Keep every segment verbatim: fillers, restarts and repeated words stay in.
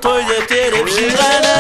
Toy dep terip jıyǵanı.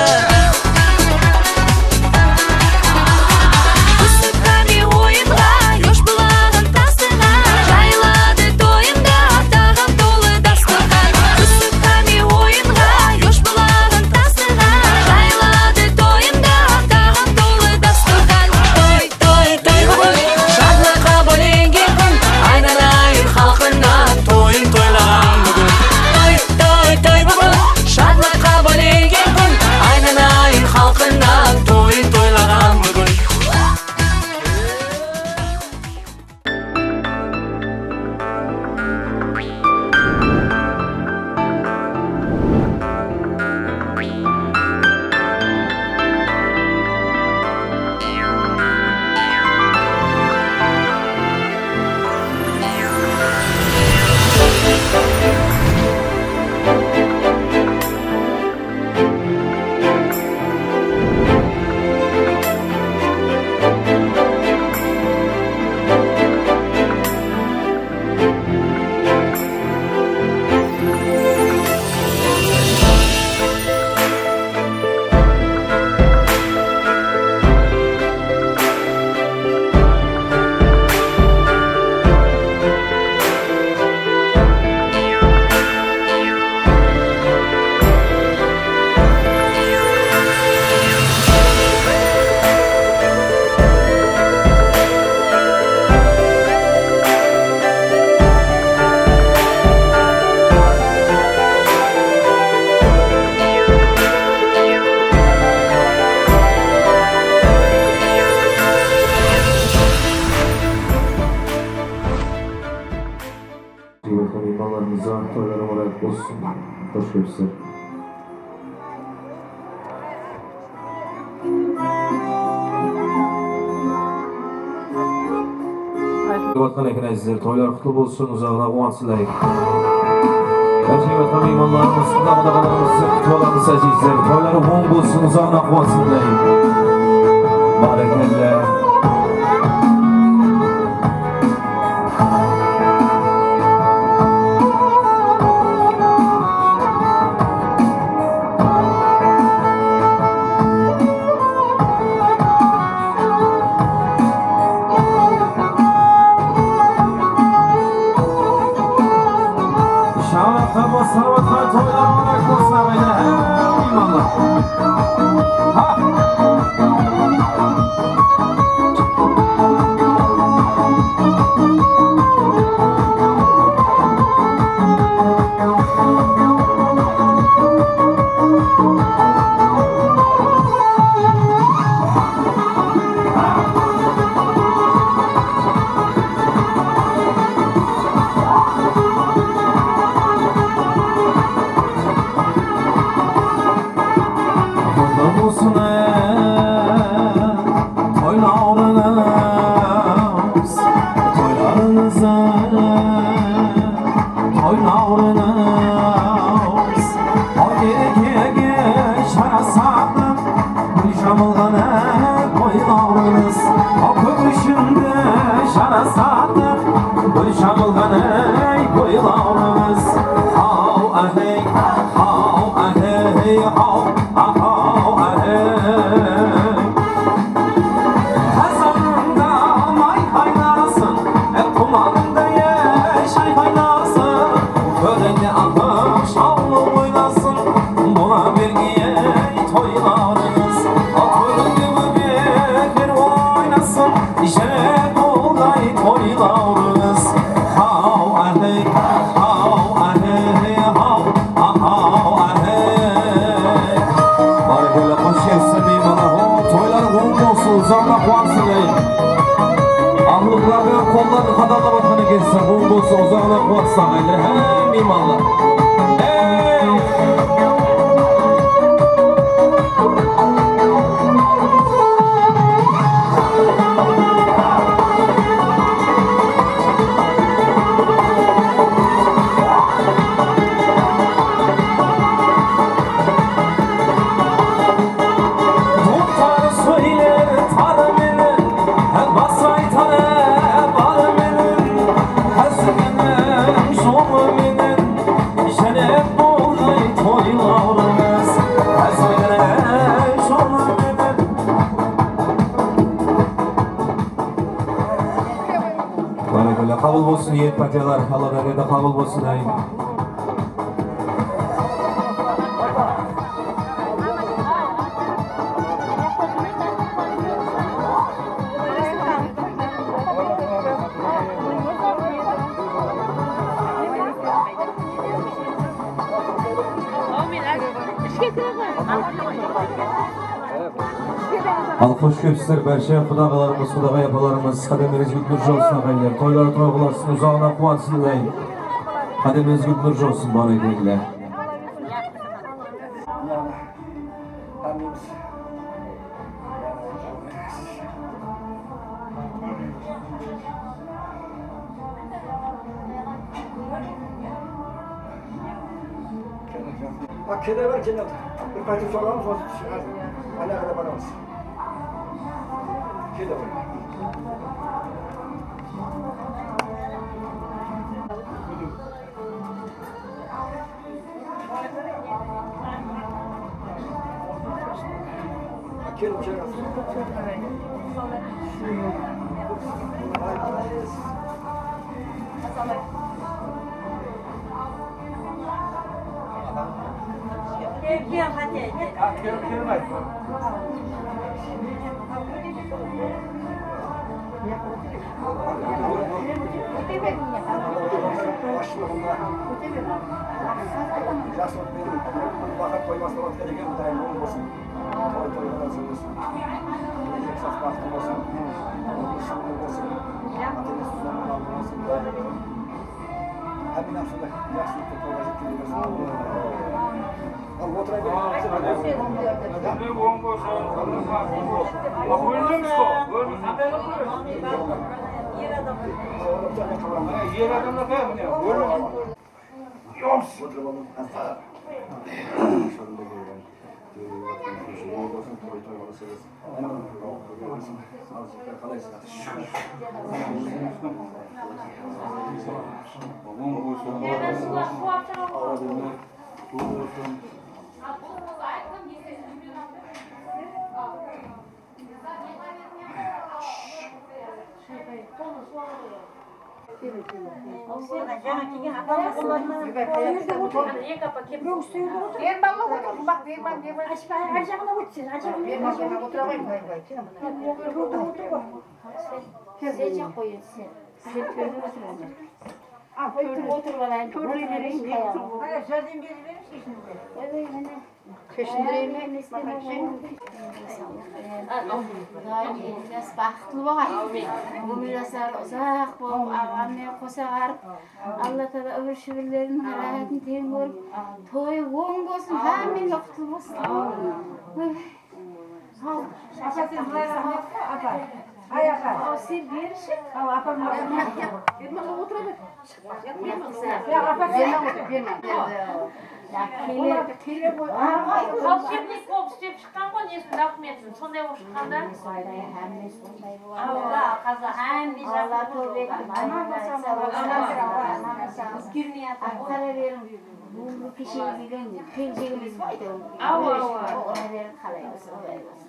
Qızıq hámme oyınǵa, yosh bulaǵın tasına, jayıladı toyımda taǵam tolı dasturxan. Qızıq hámme oyınǵa, yosh bulaǵın tasına, jayıladı toyımda taǵam tolı dasturxan. Toy, toy, toy búgin, shadlıqqa bólengen kún, aynanayın xalqına toyın toylaǵan búgin. Toy, toy, toy búgin, shadlıqqa bólengen kún, aynanayın xalqına toyın toylaǵan búgin. Miymanlarımızǵa toyları mubarek bolsın. Xosh kelipsizler. Aytıp atqan eken, ázizler, toylar qutlı bolsın, uzaǵına quwansın dayım. Aytıp atqan miymanlarımız, qudaǵıdaǵılarımız, qutlı bolamız, ázizler. Toyları oń bolsın, uzaǵına quwansın dayım. Bárekella. Shańaraqta baslanıp atqan toylar mubarek bolsın, aǵaylar, hámme miymanlar. Ha! Qutlı bolsın, toylarıńız, toylarıńız, toylarıńız. Al erkege jarasadı, gúl jamılǵan, ey, boylawıńız. Al kók ishinde jarasadı, gúl jamılǵan, ey, boylawıńız. Haw, áhey, haw, áhey, haw. Ahaw, áhey. Qazanda may qaynasın, e, qumanında, e, shay qaynasın. Tórinde aqsham shawlı oynasın, bola bergey toylarıńız. Al tórinde bóbekler oynasın, jere bolǵay toylarıńız. Haw, áhey, haw, áhey, haw. Ahaw, áhey. Bárekella, xosh kelipsiz, miymanlar. Ho, toylar oń bolsın, uzaǵına quwansın, ey. Aqlıqlardı, qollardı qadallap atqan ekensizler. Oń bolsın, uzaǵına quwansın, aǵaylar. Há, miymanlar. Ey! Muxtar sóyler tar menen, bas aytar bar menen, háziliniń jońı menen, jáne Qabıl bolsın, iyet pátiyalar, Alla bárkette qabıl bolsın, áy. Al, xosh kelipsizler, bárshe qudaǵalarımız, qudaǵay apalarımız, qádemlerińizge nur jawsın, aǵayinler. Toyları toy qılasın, uzaǵına quwansın, áy. Qádemlerińizge nur jawsın, baraketulla. Ámmińiz. Ha, kele ber, kele. Bir qaytıp soramız, onı shıǵar. Ana qara baramız. Kele ber. Jaqsılıq menen, baqıt toymasın, atqan eken, Qudayım oń bolsın. Toy toyǵa nasip etsin. Jaqsı baxıtlı bolsın. Ata-enesi uzaq bolsın. Hámme nárseler jaqsılıqta toyǵa jetkere bersin. Al, otıra ber. Ózleri oń bolsın. Bólmemiz-ǵo, bólmemiz. Er adamlar da, mine, bólmemiz. Otırıp aldım. Oń bolsın, toy toy bolsın. Qalaysız? Oń bolsın. Oń bolsın. Berman, otır, baq, berman, berman. Ashpa, ar jaǵına ótsin, ar jaǵına ótsin. Otır ǵoy. Sen jaq qoy endi sen. Sen tórde otır, otır. Al, tórde otırıp alayın. Tórde bereyim. Ana, járdem berip jiberińizshi ishimizge. Oy, oy, mine. Kóshindireyim be? Qudayım, jas baxıtlı bolǵay. Áwmin. Ómir jasları uzaq bolıp, aǵam menen qosa barıp, Alla taala úmir-shúbirleriniń ráhátın teń kórip, toyı oń bolsın, hámmege qutlı bolsın. Oy. Apa, sen bılay raxmet, apa. Ay, apa. Al, sen bershi. Al, apa, mına. Berman, otıra ber. Ya, apa, sen. Berman, otur, berman. Ya, kele, kele qoy. Al, kemlik bolıp islep shıqqan ǵoy, nesin, dokumentin. Sonday bolıp shıqqan da. Sonday, hámme sonday boladı. Alla, qazaq, hámme jaqsı boladı. Aman bolsań, aman bolsań. Ózgermey atır. Qara beriń. Bul keshegi úylendi, kelinshek emes pe, áytewir. Awa, awa. Ura beriń, qalay bolsa, solay bolsın.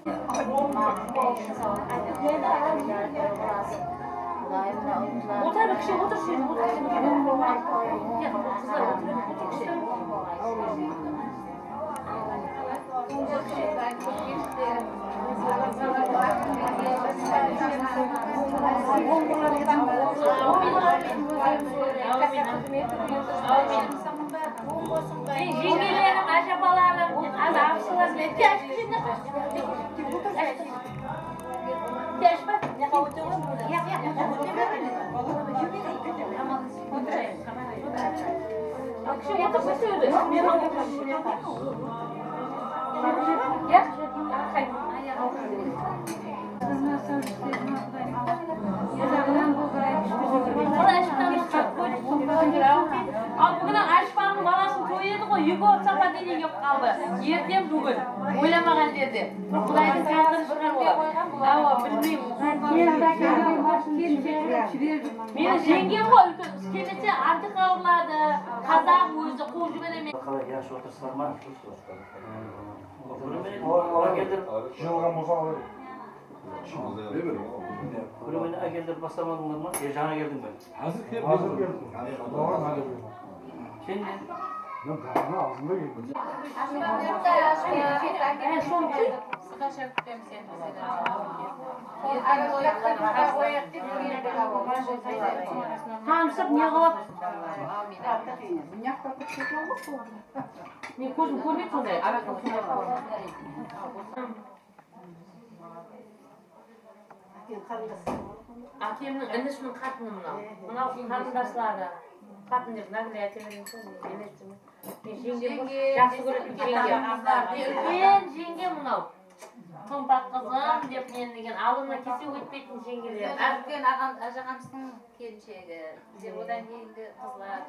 Otıra ber, kishi, otır, sen, otır, sen. Qızlar, otır, otır, kishi. Ey, jeńgelerim, ájapalarım, ana, aqsılar. Al, búgin Ashpanıń balasınıń toyı edi ǵoy, Egor sapa degen kelip qaldı. Erteń búgin. Oylamaǵan jerde. Qudaydıń táǵdiri shıǵar ǵoy. Awa, bilmeymen. Meni jeńgem ǵoy, úlken. Kelmese, antiqa urıladı. Qazaq ózi quwıp jiberemen. Qalay, yaqshı otırsızlar ma? Jıyılǵan bolsa alayıq. Kúremeni ákeldirip baslamadıńlar ma? E, jańa keldiń be? Házir keldim. Házir keldim. Sen ne? Men baǵana aldında keldim. Tanısıp ne qılıp? Men kózim kórmeydi sonday araqın. Ákemniń inisiniń qatını mınaw. Mınaw qarındasları. Qatın dep nágile ayta bermeydi. Men jeńgem jaqsı kóretin jeńgem. Úlken jeńgem mınaw. Tompaq qızım dep meni degen aldımnan kese ótpeytin jeńgeler. Úlken aǵam, ájaǵamızdıń kelinshegi. Bizler odan keyingi qızlar,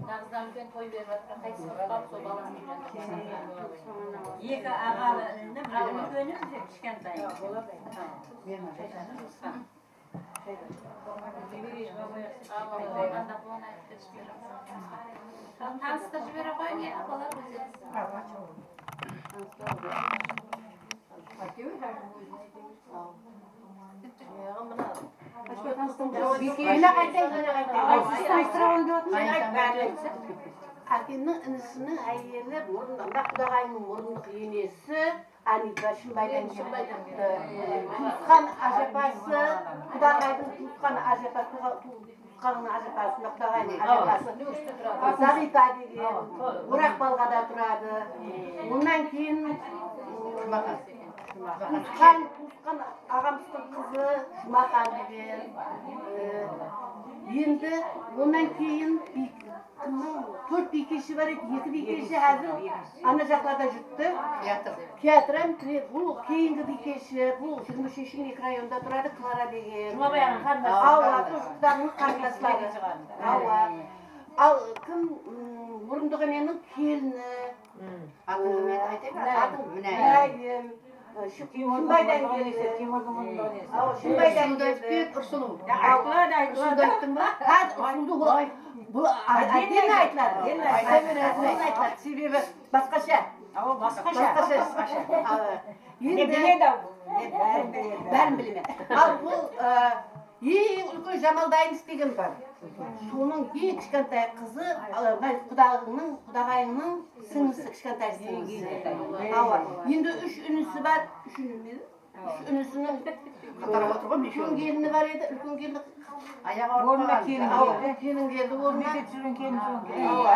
naǵızdan úlken toy berip atırǵan, qaysı qız bar, sol balanı úylendirip. Eki aǵalı inim, al úlkeni, bizler kishkentay. Tanıstırıp jibere qoyıń, endi bala ózi. Mına qaytayıq, mına qaytayıq. Ákemniń inisiniń áyeli, murın, mına qudaǵayımnıń murındıq enesi, Anita Shımbaydan kelipti. Tuwısqan ájapası, qudaǵaydıń tuwısqan ájapası, tuwısqanınıń ájapası, qudaǵaydıń ájapası. Zaǵıypa degen, Oraq balǵada turadı. Onnan keyin, ım, tuwısqan, tuwısqan aǵamızdıń qızı Jumaxan degen. E, endi onnan keyin biy-, kimniń tórt biykeshi bar edi, eki biykeshi házir ana jaqlarda júripti. Kiyatır. Kiyatır, mine, bul keyingi biykeshi, bul jigirma úshinshi mikrorayonda turadı, Klara degen. Jumaxan qarındas. Awa, sol qudaǵınıń qarındasları. Awa. Al, kim, ım, murındıǵı meniń kelini. Atın kim edi, aytayın ba? Atın Múnayım. Múnayım. Shımbaydan keldi. Timurdıń murındıǵı enesi. Awa, Shımbaydan keldi. Ursulıw. Aytıladı, aytıladı. Ursulıwdı ayttıń ba? Házir Ursulıwdı bul, bul отдельно aytıladı. Ayta beredi, отдельно aytıladı. Sebebi basqasha. Awa, basqasha. Basqasha. Awa. Endi biledi-aw. Bárin biledi. Bárin bilemen. Al, bul, e, Eń úlken Jamaldayımız degen bar. Sonıń eń kishkentay qızı, a, mına qudaǵıńnıń, qudaǵayıńnıń sińlisi, kishkentay sińlisi. Awa. Endi úsh inisi bar, úsh inisi. Úsh inisiniń úlken kelini bar edi, úlken kelini ayaǵı awırıp qalǵan. Awa, kelin keldi ornına. Awa.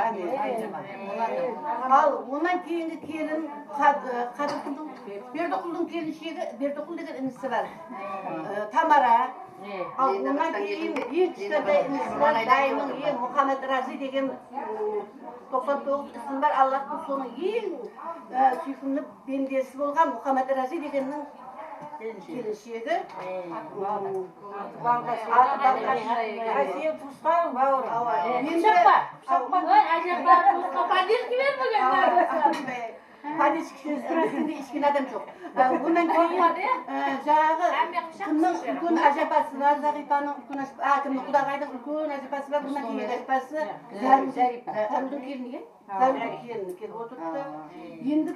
Al, onnan keyingi kelin Qad-, e, Qádirquldıń, Berdiquldıń kelinshegi, Berdiqul degen inisi bar. E, Tamara. Al, onnan keyin eń kishkentay inisi bar, dayımnıń, e, Muxammed Razi degen, ım, toqsan toǵız ismi bar, Allahtıq sonıń eń, e, súykimli bendesi bolǵan Muxammed Razi degenniń kelinshegi. Atı Balǵash. Atı Balǵash. Ay, seniń tuwısqanıń, bawırım. Awa. Endi, awa. Oy, ájep, bawırım, tuwısqan, podderstka bermegen bawırım. Podderstka ishken adam joq. E, onnan keyin, e, jańaǵı kimniń úlken ájapası bar, Zaǵıypanıń úlken ájap-, a, kimniń, qudaǵaydıń úlken ájapası bar, onnan keyingi ájapası Zárúl. Zárúldiń kelini, e? Zárúldiń kelini kelip otırıptı. Endi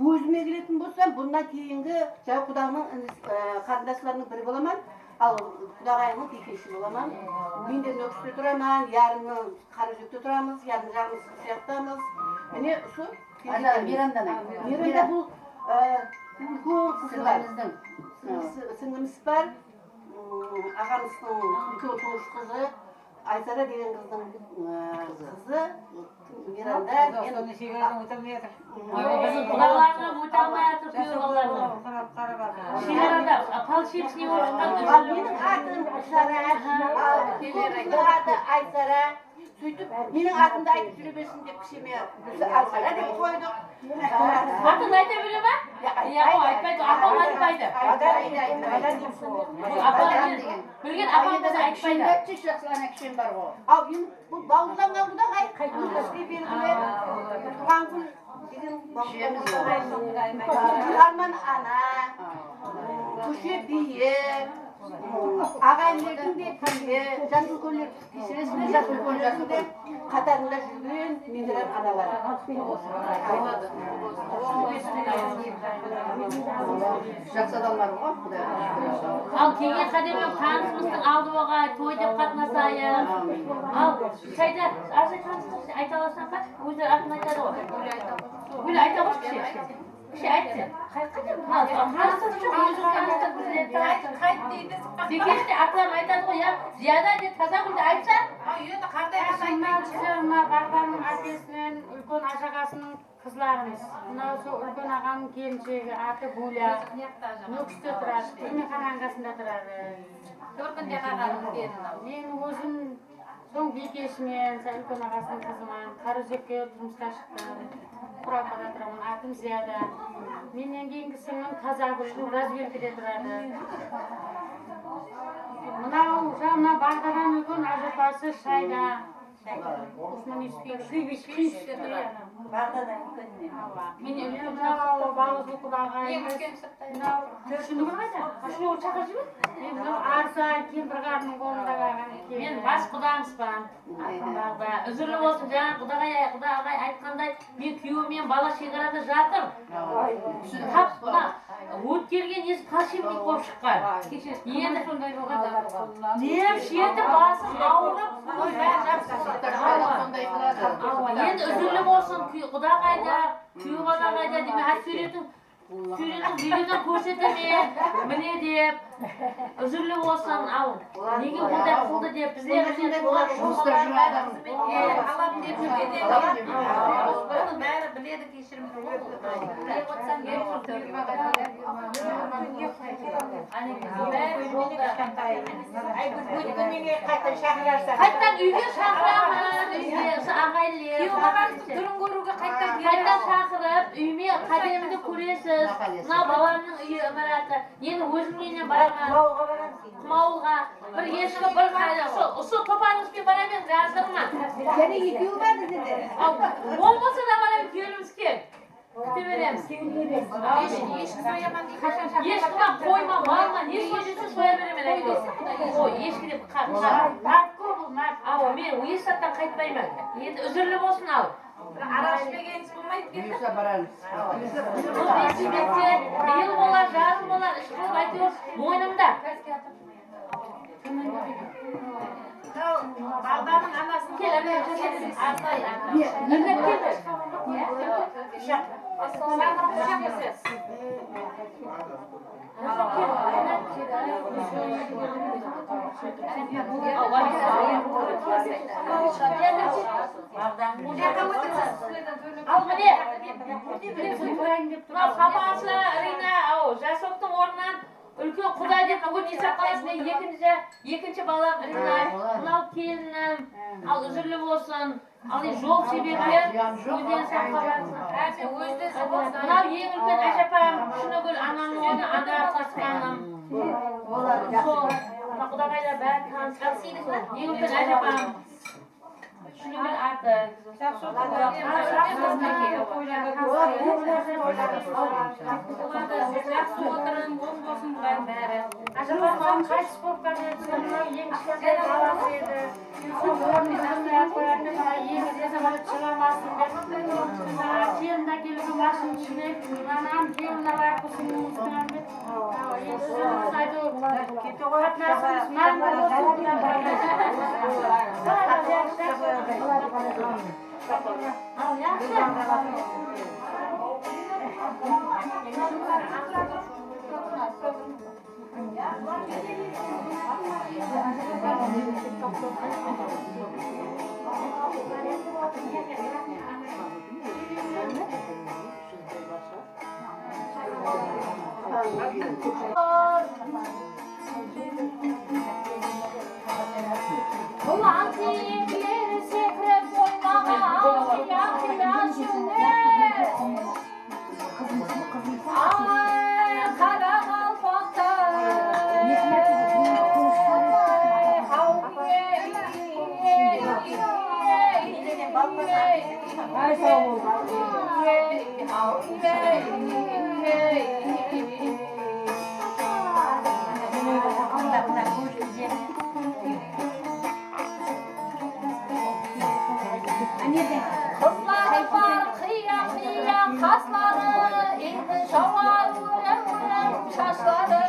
ózime keletin bolsam, bunnan keyingi jańa qudaǵımnıń inis-, e, qarındaslarınıń biri bolaman, al qudaǵayımnıń biykeshi bolaman. Men de Nókiste turaman, yarımı Qaraózekte turamız, yarım jaǵımız sıyaqtamız. Mine, usı Ana, Miranda. Miranda bul, e, úlken qızı bar. Sińlimizdiń. Sińlisi, sińlimiz bar. Im, aǵamızdıń úlken tuwısh qızı, Aysara degen qızdıń, e, qızı. Miranda, men Awa, biziń qudaǵılarına óte almay atır kúyew balalarına. Shegarada, a, palshevsniy bolıp shıqqan. Al, meniń atım Sara, al, kóptiń atı Aysara. Sóytip, meniń atımdı aytıp júre bersin dep kishime, bizi Aysara dep qoydıq. Atın ayta bere ma? Ya, o aytpaydı, apam aytpaydı. Aytpaydı, aytpaydı. Apam bilgen, apam bolsa aytpaydı. Jaqsı, ana kishem bar ǵo. Al, endi bul bawırlanǵan qudaǵay, qáytip bizge belgili. Tuǵangúl degen bawırlanǵan qudaǵay. Arman ana, Kúshe biyi, aǵayinlerdiń de biyi, jas úlkenler, keshiresiz be, jas úlkenlerdiń de Qatarında júrgen mehriban analar. Jaqsı adamlar ǵoy, Quday. Al, kelgen qádemim tanısımızdıń aldı oǵay, toy dep qatnasayıq. Al, shayda, arshay tanıstıń, ayta alasań ba? Ózleri atın aytadı ǵoy. Gúl ayta ǵoy, kishi. Kishi ayt sen. Tanıstıń, óziń tanıstır, bizler tanıstır. Bikeshte atların aytadı ǵoy, ya. Ziyada de Tazagúldi aytsa. Endi qarday atın aytpaydı. Mına Baǵdanıń ákesinen úlken ajaǵasınıń qızlarımız. Mınaw sol úlken aǵamnıń kelinshegi, atı Gúlya. Nókiste turadı, túrmexana ańǵasında turadı. Tórkinde qaǵanıń kelini. Men ózim Soń Biykeshimen, Úlken aǵasınıń qızıman Qaraózekte turmısqa shıqtım. Quralpada turaman, atım Ziyada. Mennen keyingi sińlim Tazagúl, Razbelkide turadı. Mınaw, mına Baǵdadan úlken ájapası Shayda. Usman Yusupov, Kúybish, Kúybish. Baǵdadan úlkenine. Mine, úlken Baǵdadan úlken. Mınaw, Shúnigúl qayda? Shúnigúl shaqırıp jiber. Men mınaw Arsa kempir qarınıń qolında qalǵan eken. Men bas qudamıspan. Baǵda. Úzirli bolsın, jańa qudaǵay, quda aǵay aytqanday, men kúyewim menen bala shegarada jatır. Tap mına ótkergen nesi podshipnik bolıp shıqqan. Endi sonday bolǵan. Neyim shetip, basım awırıp, awa, endi úzirli bolsın, kúy-, quda qayda, kúyew bala qayda demey, házir súwretin Súwretin videoda kórsetemen, mine dep. Úzirli bolsın, al. Nege onday qıldı dep, bizler mine tuwǵan jumıslar júrgen adam. Alam dep júrgen. Onıń bári biledi, keshirim. Bári jolda. Qayttan úyge shaqıraman, úyge, usı aǵayinler. Kúyew balamızdıń túrin kóriwge qayttan keldi. Qayttan shaqırıp, úyime qádemimdi kóresiz. Mına balamnıń úyi, imaratı. Endi ózim menen baraman. Qumawılǵa baramız. Qumawılǵa. Bir eshki, bir qara. Usı, usı toparıńız benen baraman, jazdırman. Jáne ekewi bar bizde. Al, ol bolsa da baraman, kewlimiz kel. Kúte beremiz. Eshki soyaman deydi. Eshki ma, qoy ma, mal ma, ne soy dese soya beremen, áytewir. Qoy, eshki dep qa-, qa-, narko bul, narko. Awa, men hesh zattan qaytpayman. Endi úzirli bolsın, al. Araq ishpegenińiz bolmaydı. Buyırsa baramız. Bul biyilde bıyıl bolar, jarım bolar, ish qılıp, áytewir, moynımda. Baǵdanıń anasın kel, kel, kel. Arzay, arzay. Al, mine. Mına papası Rina, aw, Jasoktıń ornınan Úlken quda dep búgin Esap qalasında ekinshi, ekinshi balam Rina, mınaw kelinim, al, úzirli bolsın. Al, jol sebepli ózleri saqlap. Mınaw eń úlken ájapam, Shúnigúl anamnıń ornı, ana qasqanım. Sol, mına qudaǵaylar bári tanıs. Eń úlken ájapam. Jaqsı otırıń, oń bolsın bulardıń bári. Ájapam qaytıs bolıp baradı, mınaw eń kishkentay balası edi. Sol ornın jazbay qoyatın, mına eń kishkentay jılamasın dep. Kelin ákeliwge mashina ishine, mınanı kelin alayıq, usını, usını dep. Ulan kiyikler sekirip oynaǵan yaqıya júne. Ay, qaraqalpaqtay. Ay, sawbol. Qızları bar qıya-qıya qasları, iynin shawar órem-órem shashları.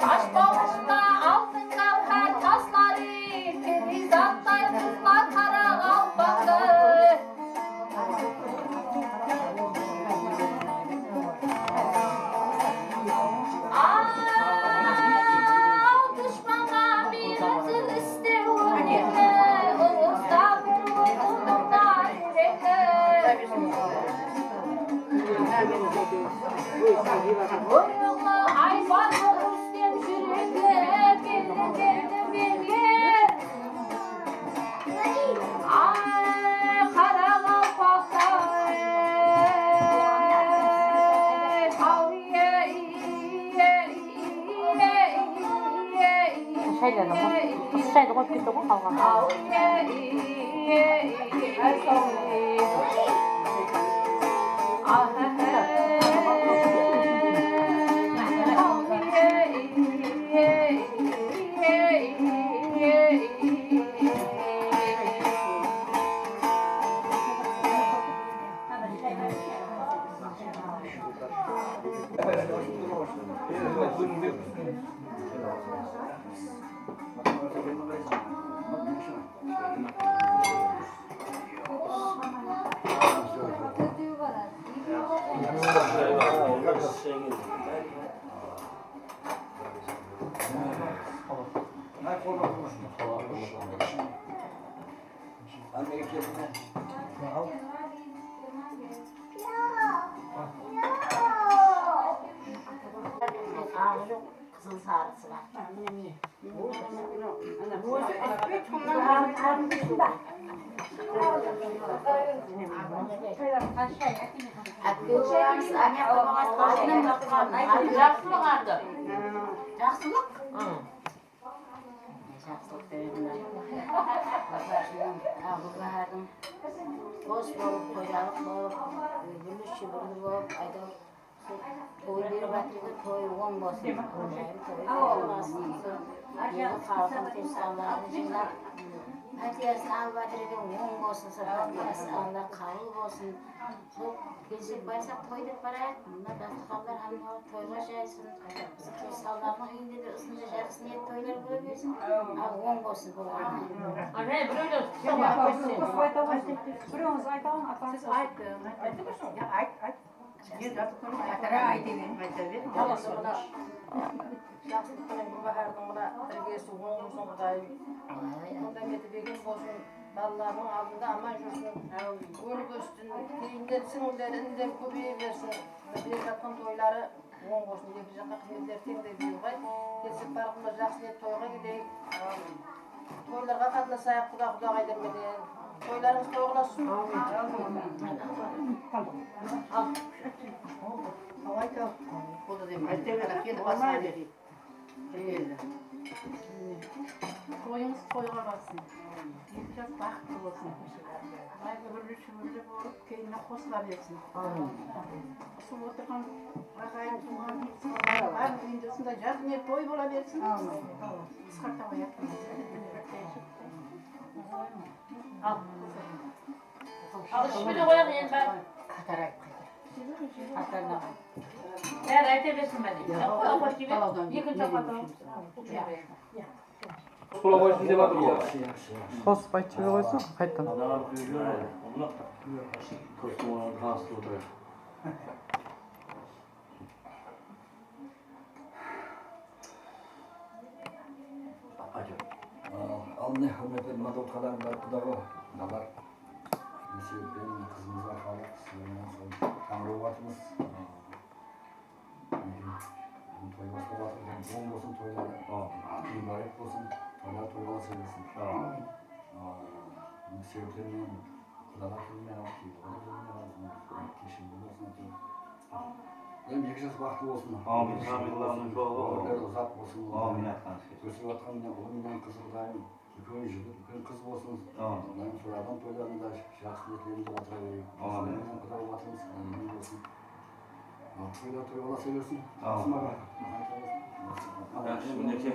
Shash bawında altın gáwhár tasları, periyzattay qızlar qaraqalpaqtay. Aw, dushpanǵa miyri qıl iste ólgeni, ulısta bir oqıdımda júrekti. Oyıqlı Aybar Rustem júregi berdi menge. Ay, qaraqalpaqtay, haw, iye, iye, iye, iye, iye. Shaylardı qoyıp, qız shaydı qoyıp kette ǵoy, qalǵan. Haw, iye, iye, iye, iye. Aǵı joq, qızıl sarısı bar. Ózi ispey tuxımnan. Ápke bolamız, áne, qobaǵas qoshınıń muqamın. Jaqsılıq ardı. Jaqsılıq? Jaqsılıq beredi. Gúlbahardıń qos bolıp, qoyalıq bolıp, gúlli shúbirli bolıp, áytewir, toy berip atır eken, toy oń bolsın. Toy bolsın, sol eldi, xalıqtın, tuwısqanların jıynap, pátiyasın alıp atır eken, oń bolsın, sol pátiyası Alla qabıl bolsın. Sol kelshek baysaq toy dep barayıq, mına dasturxanlar hám toyǵa jaysın. Biziń tuwısqanlardıń úyinde de usınday jaqsı niyet toylar bola bersin. Al, oń bolsın bolǵanı. Ana, birewler qısa. Birewimiz aytaǵın, atamız. Siz aytıń. Ya, ayt, ayt. Jaqsılıq penen Gúlbahardıń mına tirgesi oń bolsın, Qudayım. Bunday mete begim bolsın, balalarınıń aldında aman júrsin. Ónip óssin, keyinleri sińilleri, inileri kóbeye bersin. Berip atqan toyları oń bolsın, eki jaqqa xızmetleri teńdey buyırǵay. Kelsek barıpla jaqsı niyet toyǵa keteyik. Toylarǵa qatnasayıq, Quda, Qudaǵay dermeden. Toylarıńız toyǵılasın. Al. Boldı dep. Ana, keldi basına. Toyıńız toyǵa barsın. Eki jas baxıtlı bolsın. Ayǵı birli shúbirli bolıp, keynine qosıla bersin. Usı otırǵan aǵayin tuwǵan tuwısqanlardıń barınıń úyinde usınday jaqsı ne toy bola bersin. Qısqarta qoyatın. Al. Al, úsh penen qoyayıq endi bárin. Qatar ayt, qatar. Qatarına qoy. Bári ayta bersin bári. Qoy, qoy, ekinshi qatar. Qosıp aytıp jibere qoysań, qayttan. Al, ne húrmetli mına otqanlarıń bar, Qudaǵa, mınalar. Ne sebepten qızımızǵa xalıq sizlermen sol tańırıp atırmız. Toy baslap atır, oń bolsın toyları. Atı múbárek bolsın, toylar toyǵa sebesin. Sebepten men Qudalar tilinen alıp, keyingi tilinen alıp, keshirimi bolsın. Endi eki jas baxıtlı bolsın. Amin, amin, amin. Ómirleri uzaq bolsın. Amin, aytqanıńız kelsin. Ósip atqan mine ulı menen qızı Qudayım. Úlken jigit, úlken qız bolsın. Amin. Qudayım solardıń toylarında jaqsı niyetlerinde otıra bereyik. Amin. Quda bolıp atırmız, amin bolsın. Toylar toy bola bersin. Amin. Qasım aǵa. Yaxshi, minekey.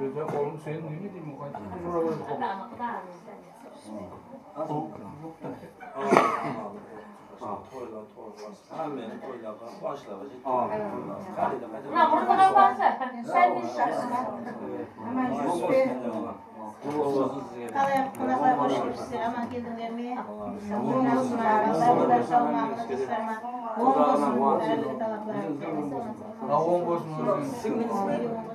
Bizde oğlum senin neme deyim, qaytın jora berip qaldı. Toylar, toylar, hámmeni toylarǵa, quwanıshlarǵa jetken. Mına Murtadan barsa, sál. Aman júrip pe? Qalay, qonaqlar, xosh kelipsizler, aman keldińler me? Oń bolsın, Allaydan sawma, qızlar ma? Oń bolsın, bárligi talaplar. Ha, oń bolsın, oń bolsın.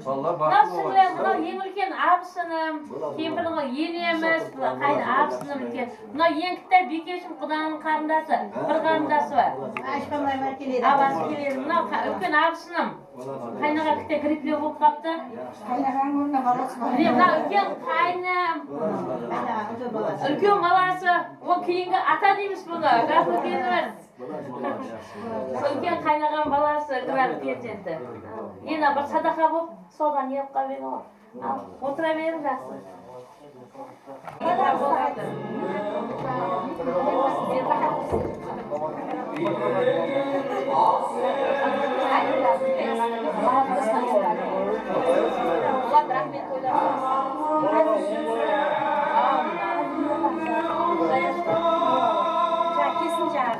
Balalar, baxıtlı bolasızlar. Mına eń úlken abısınım, kempirdiń enemiz, qáyni abısınım úlken. Mına eń kitta Biykesh Qudanıń qarındası, bir qarındası bar. Ashpamlar bar keledi. Abası keledi. Mına qa-, úlken abısınım. Qaynaǵa kitte griplew bolıp qaptı. Qaynaǵanıń ornına balası bar. Mine, mına úlken qáynim. Úlken balası. Ol keyingi ata deymiz bunı. Jaslı keliniz. Úlken qaynaǵam balası, grip perzenti. Ena bir sadaqa bolıp, sodan ne alıp qalmaydı ǵoy. Al, otıra beriń, jaqsı. Kesin jaǵı.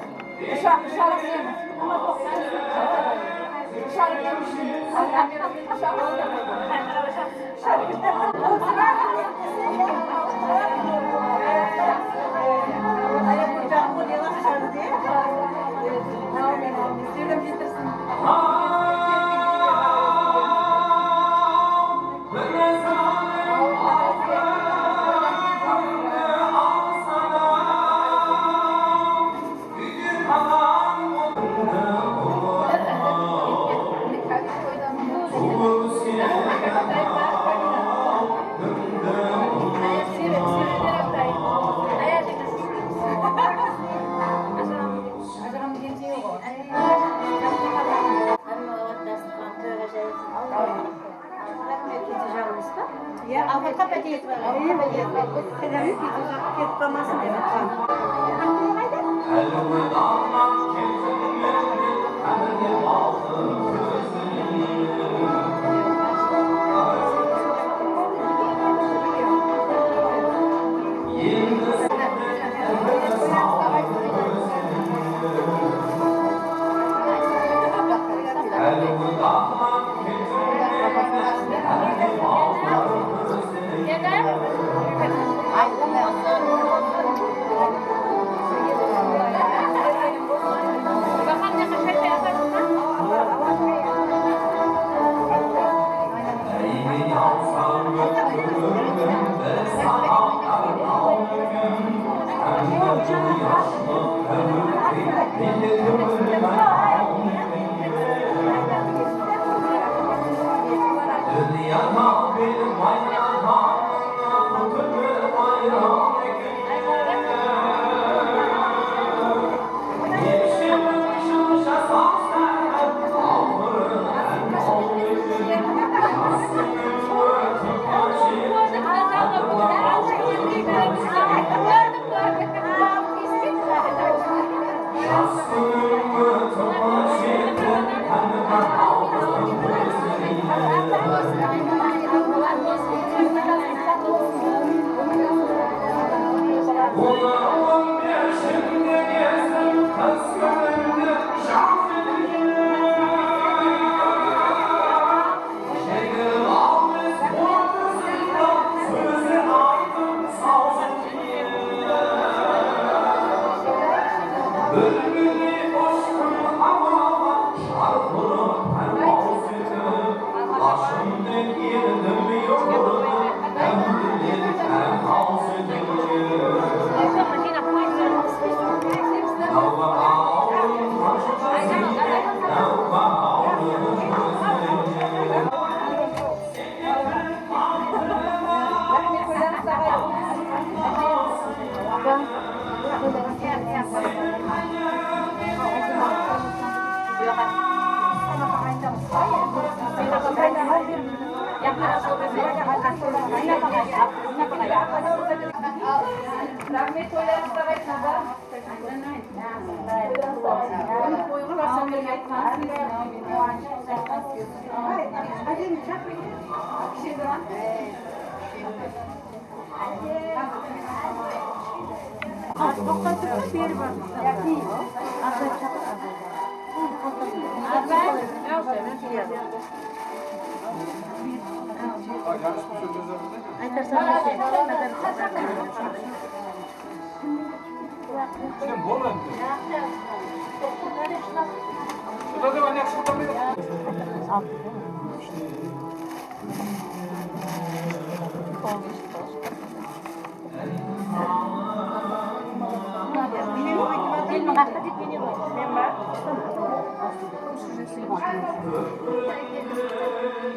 Awqatqa pátiyesi bar. Iyá, awqatqa pátiyesi bar. Ketip qalmasın dep atqan. Raxmet, toylarıńızda qaytın, aǵa. Sen bol endi. Uda dep, ane, shıǵıp.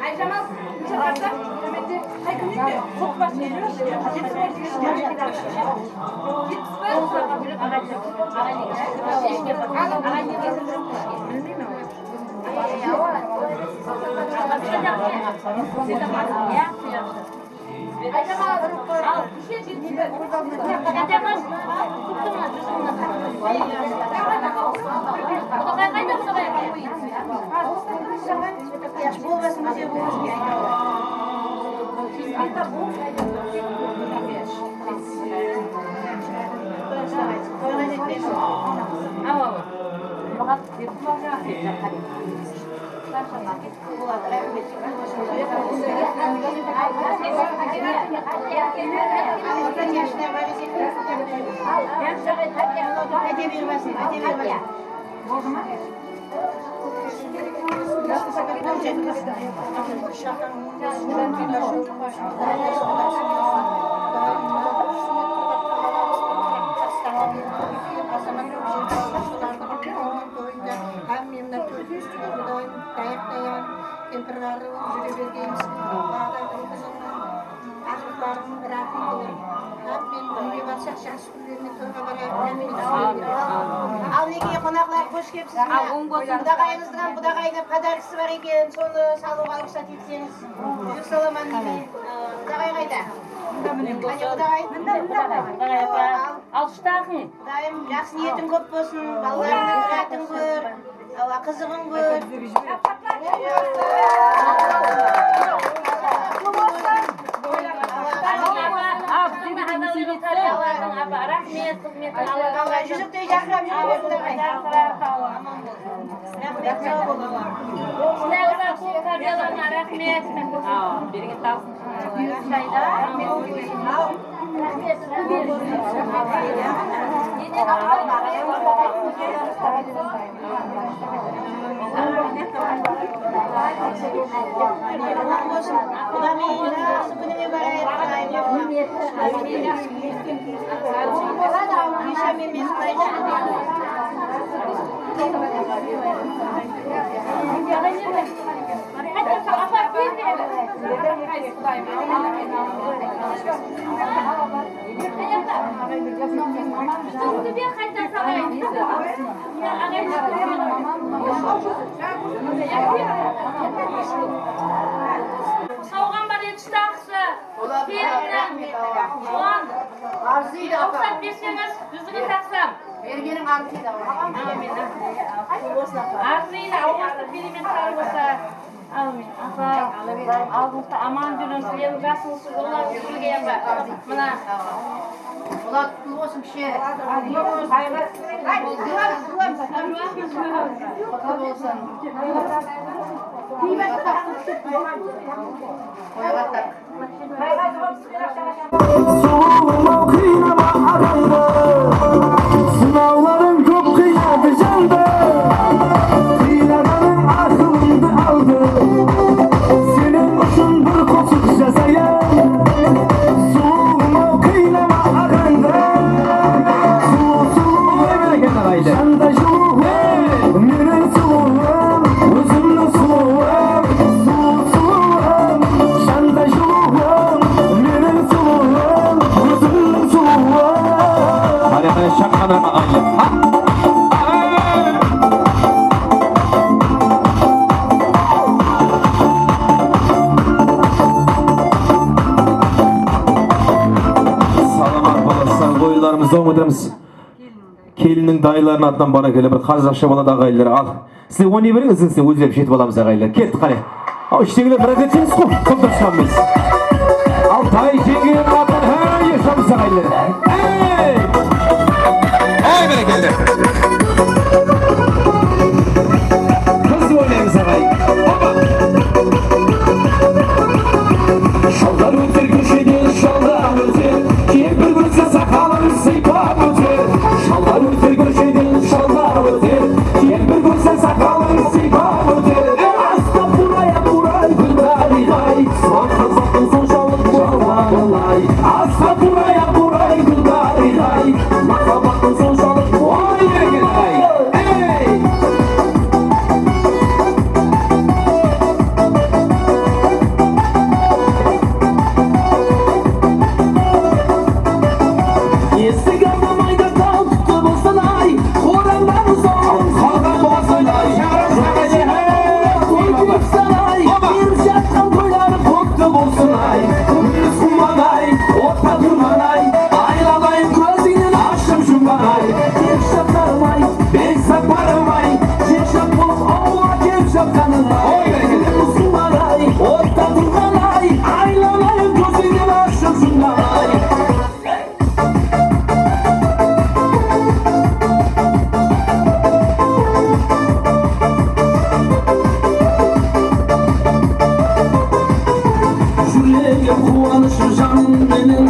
Ayjamal, mına jaqta, tómende qay kúnde de? Qurq bas, jetpis bas. Bilmeymen. Hámme mına tórt júz Qudayım dayaq-dayaq, kempir-ǵarrı bolıp júre bergeymiz. Alladay ruwxı jılǵan aqlıqlarıń raxım qılǵır. Hámme úyge barsaq, jaqsı kúnlerine toyǵa barayıq. Al, minekey, qonaqlar, xosh kelipsiz. Al, oń bolsın. Qudaǵayıńızdıń hám qudaǵayına podarkası bar eken, sonı salıwǵa ruxsat etseńiz. Júrip salaman deymen. Qudaǵay qayda? Qáne, qudaǵay? Mında, mında, qudaǵay. Qudaǵay apa. Al. Al, shıtaǵıń. Qudayım, jaqsı niyetiń kóp bolsın, balalarıńnıń minnatın kór, awa, qızıǵın kór. Raxmet, xızmetiń Alla razı bolsın. Júziktey jarqırap júre bersin, aǵay. Raxmet, saw bolıń. Sizlerge de kóp tárbiyalarına raxmet. Awa, bereket tapsın. Sawǵam bar edi, shıtaǵısı. Kelin. Arzıydı, apa. Ruxsat berseńiz, júzigin taqsam. Bergeniń arzıydı, apa. Amin. Arzıydı, awırlastırıp beremen, sarı bolsa. Amin. Apa, aldınızda aman júriń, sizlerdiń jasıńız ulıǵayıp júrgen, apa. Mına. Bolat, qutlı bolsın, kishi. Qutlı bolsın. Qoyǵattaq. Sulıwım-aw, qıynama aǵańdı, sınawlarıń kóp qıynadı jandı. Qıynaǵanıń aqılımdı aldı, seniń ushın bir qosıq jazayın. Sulıwım-aw, qıynama aǵańdı, sulıw, sulıwım, janday jılıwım, meniń sulıwım, ózimniń sulıwım, sulıw, sulıwım, janday jılıwım. Meniń sulıwım, ózimniń sulıwım. Qáne, qáne, shaqqanıraq aǵaylar. Ha! Salamat bolasızlar, oyınlarımızdı dawam etemiz. Kelin Dayılardıń atınan barakalla, bir qazaqsha boladı, aǵayinler. Al, sizler oynay beriń, izin sizler ózlerip jetip alamız, aǵayinler. Kettik, qáne. Al, ishtegiler, bir ret etseńiz, qo, qoptashqanbız. Al, dayı jeńgelerdiń atınan, hey, eshamız, aǵayinler. Hey! Hey, berekella! Qız oynaymız, aǵay. Hopa! Shallar óter kóshede, shallar óter. Kempir kórse, saqalın sıypap óter. Shallar óter kóshede, shallar óter. Kempir kórse, saqalın sıypap óter. Astap buray, buray, gúldariyday. Sal qazaqtıń sonshalıq bolǵanın-ay. Astap buray, buray, gúldariyday. Mahabbatiń sonshalıq, oy, berekella-ay! Ey! Esik aldı mayda tal túpti bolsın-ay, qoramdan uzaw qalǵan bolsın-ay. Toy bolsın-ay, berip jatqan toyları qutlı bolsın-ay. Kúndez quwǵan-ay, otta turǵan-ay, aylalayın kózińnen ashıp jumǵan-ay. Tek jaqtarım-ay, bek sapparım-ay, jek-jaq bolıp awılǵa kelip jatqanıńa. Oy, berekella! Usınladay otta turǵan-ay, aylalayın kózińnen ashıp jumǵan-ay. Júregim quwanıshlı janım meniń,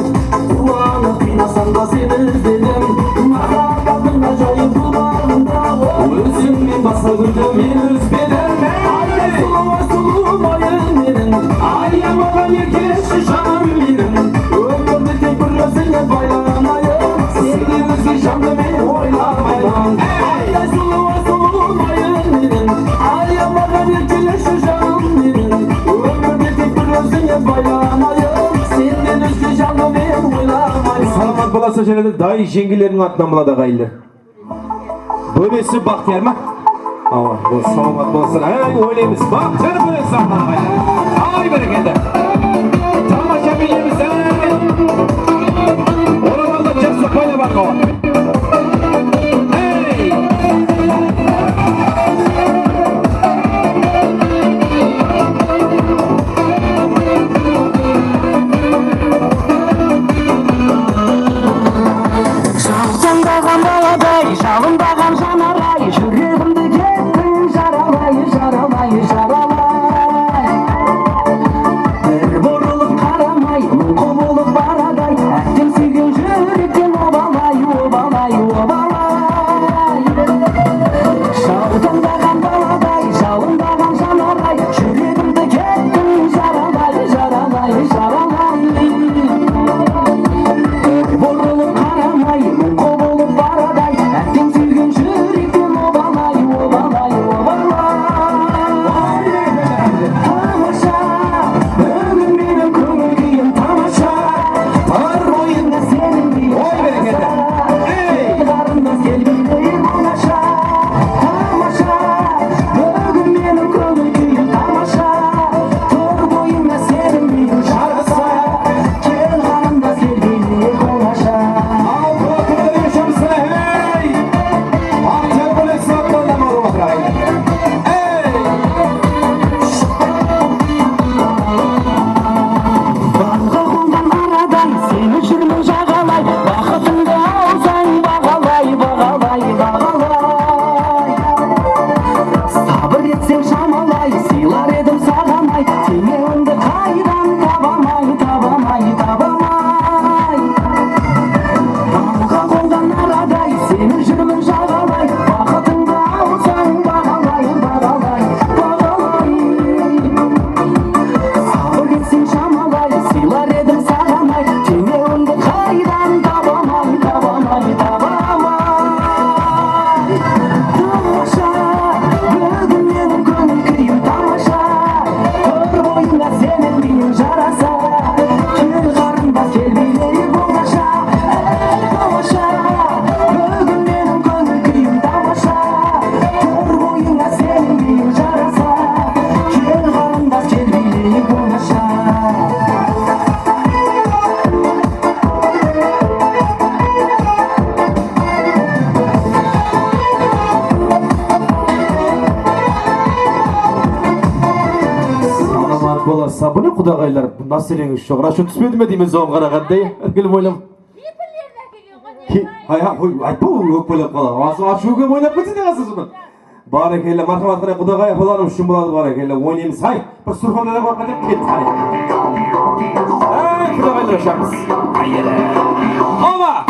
quwanıp qıynasam da seni izledim. Mahabbatıń ájayıp bul baǵımda, ózińnen basqa gúldi men úzbedim. Ayday sulıw, sulıw mayım meniń, ayamaǵan erkeleshi janım meniń. Ómirdi tek bir ózińe baylanayın, senden ózge jandı men oylamayman. Ayday sulıw, sulıw mayım meniń, ayamaǵan erkeleshi janım meniń. Ómirdi tek bir ózińe baylanayın, senden ózge jandı men oylamayman. Salamat bolasızlar, jáne de dayı jeńgelerdiń atınan boladı, aǵayinler. Bólesi Baxtiyar ma? Awa, bol, salamat bolasızlar. Áy, oynaymız. Baxtiyar bólesi, aǵayinler. Ay, berekella. Tamasha biyleymiz, áy. Oramalda jaqsı payda bar ǵo. Ey! Jalqındaǵan baladay, jalındaǵan janaray, júregimdi kettiń jaralay, jaralay, jaralay. Bir burılıp qaramay, muńqı bolıp baraday, átteń súygen júrekten obalay, obalay, obalay. Jalqındaǵan baladay, jalındaǵan janaray, júregimdi kettiń jaralay, jaralay, jaralay. Bir burılıp qaramay, muńqı bolıp baraday, átteń súygen júrekten obalay, obalay, obalay. Tamasha, búgin meniń kóńil kúyim tamasha. Tur boyıńda seniń kúyiń. Oy, berekella. Ey! Qarındas kelbeydi ońasha. Tamasha, búgin meniń kóńil kúyim tamasha. Tur boyıńda seniń kúyiń jarasa. Kel, qarındas kelbeydi ońasha. Al, qulaq berip eshamızǵa, hey! Aqtar bólek suratlardan alıp atırayıq. Ey! Baǵǵa qonǵan aradan seni júrmen jaǵalay, baxıtıńdı alsań baǵalay, baǵalay, baǵalay. Sabır etseń shamalay, sıylar edim saǵan-ay, teńewindi qaydan tabamay, tabamay, tabamay. Baǵǵa qonǵan araday seni júrmen jaǵalay, baxıtıńdı alsań baǵalay, baǵalay, baǵalay. Sabır etseń shamalay, sıylar edim saǵan-ay, teńewindi qaydan tabamay, tabamay, tabamay. Tamasha, búgin meniń kóńil kúyim tamasha. Bala sabını qudaǵaylar, bu násileńiz joq. Rasho túspedi me deymen soǵan qaraǵanda. Erkelim oylam. Kepinlerin ákelgen ǵoy. Hay, hay, hoy, aytpa, ol ókpelep qala. Asıl ashıwı kelip oynap ketse de qalsa sonı. Bárekella, marhamat, qáne, qudaǵay apalarım ushın boladı, bárekella, oynaymız. Hay, bir surxonda da qoyıp kettik, qáne. Ay, qudaǵaylar, ashamız. Oba!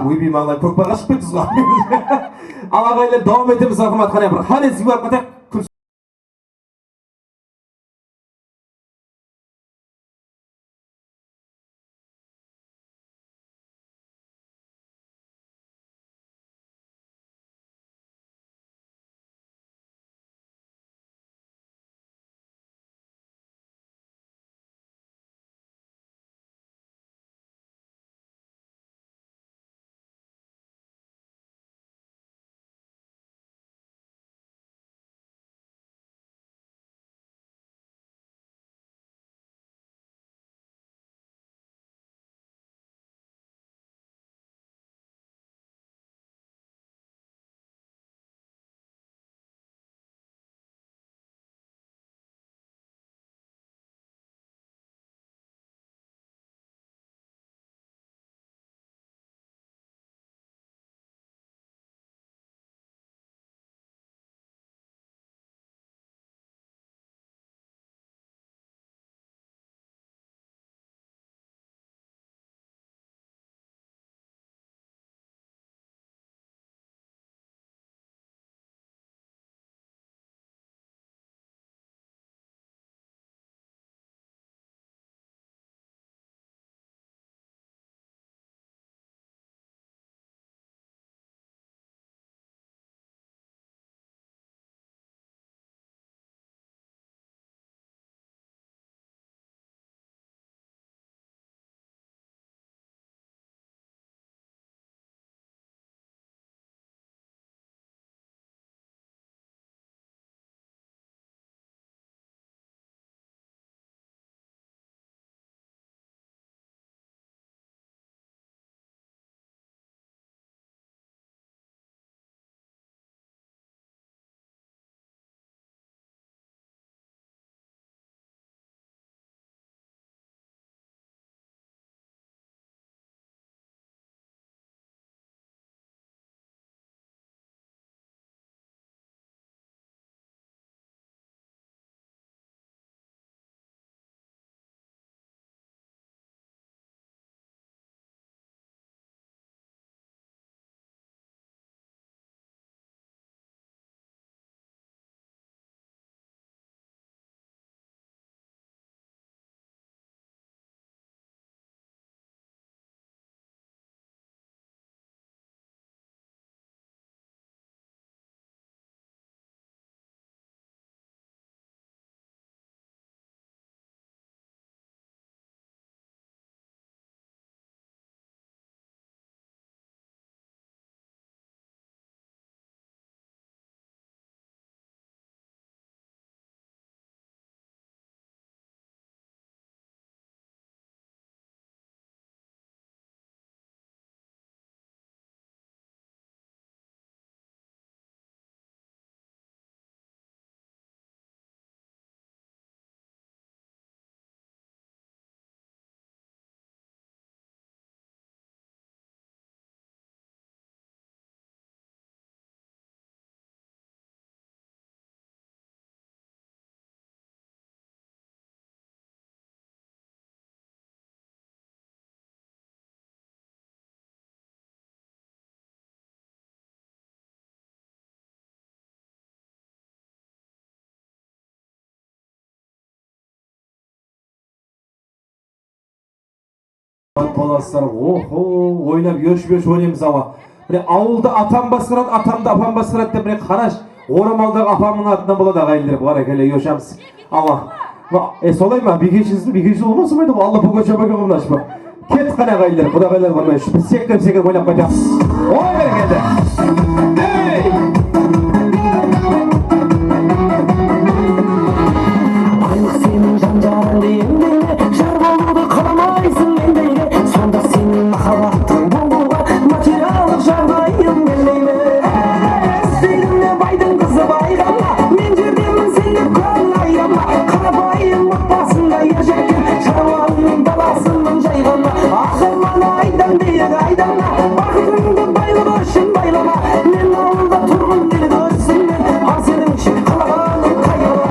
Oybay, mańlay kókpar qashıp ketti, zor. Al, aǵayinler, dawam etemiz, marhamat, qáne, bir qáne, zıy barıp qaytayıq. Balaslar, oho, oynap, yosh-yosh oynaymız, awa. Mine, awıldı atam basqaradı, atamdı apam basqaradı dep, mine, qarash, oramaldaǵı apamnıń atınan boladı, aǵayinler, bárekella, yoshamız. Awa. Ma, e, solay ma? Biykeshi, biykeshi bolmasa bolmaydı ǵoy, Alla Pugacha báke qılın ashpa. Kettik qáne, aǵayinler, qudaǵaylar barmay, biz sekirip-sekirip oynap qaytamız. Oy, bárekella. Ey! Baylıq seniń jan-jarıńdı emdeydi, jar bolıwdı qalamaysıń mendeydi. Sonda seniń mahabbattıń boldıwǵa materiallıq jaǵdayıń kelmey me? Isteydim de baydıń qızı bay ǵana, men jerdemen sen dep kóńil ayrama. Qarapayım otbasında er jetken sharwanıń balasıman jay ǵana. Aqırman aydan biyik aydana, baxıtıńdı baylıq ushın baylama. Men awılda turǵım keledi ózimmen, al seniń ushın qalaǵanım qayǵılı.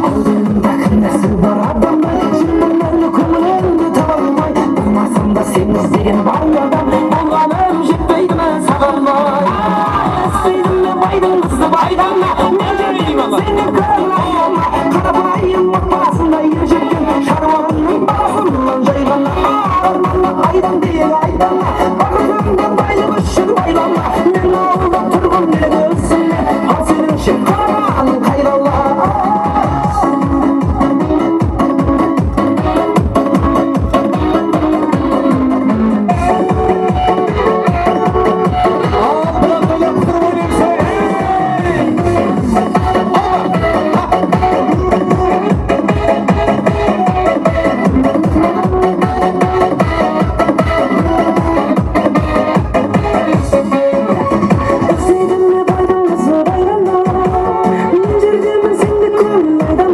Aldında kúnası bar adamlar, júrmen kóńilińdi taba almay. Bolmasam da sen izlegen bal adam, bolǵanım jetpeydi me saǵan bay? Isteydim de baydıń qızı baydan da, men jetpeymen senden kóńil ayrılma. Qarapayım otbasında er jetken sharwanıń balasıman jay ǵana. Armanlı aydan biyik aydana, baxıtıńdı baylıq ushın baylama. Men awılda turǵım keledi ózimmen, al seniń ushın qalaǵanım qayǵılı.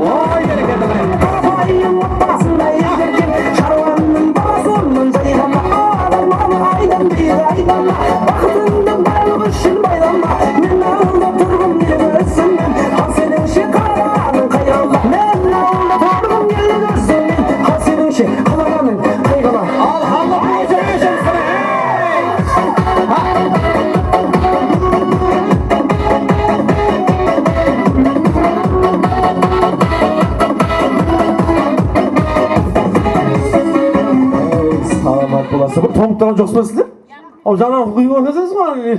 Oy, berekella, berekella. Qarapayım otbasında er jetken sharwanıń balasıman jay ǵana. Armanlı aydan biyik aydana, baxıtıńdı baylıq ushın baylama. Men awılda turǵım keledi ózimmen, al seniń ushın qalaǵanım qayǵılı. Men awılda turǵım keledi ózimmen, al seniń ushın qalaǵanım qayǵılı. Al, halla, al, júrek, júrek, júrek, ey! Ey, salamat bolasızlar. Bir tońıp turǵan joqsız ba sizler? Aw, jańa quyıp atırsańız ǵoy.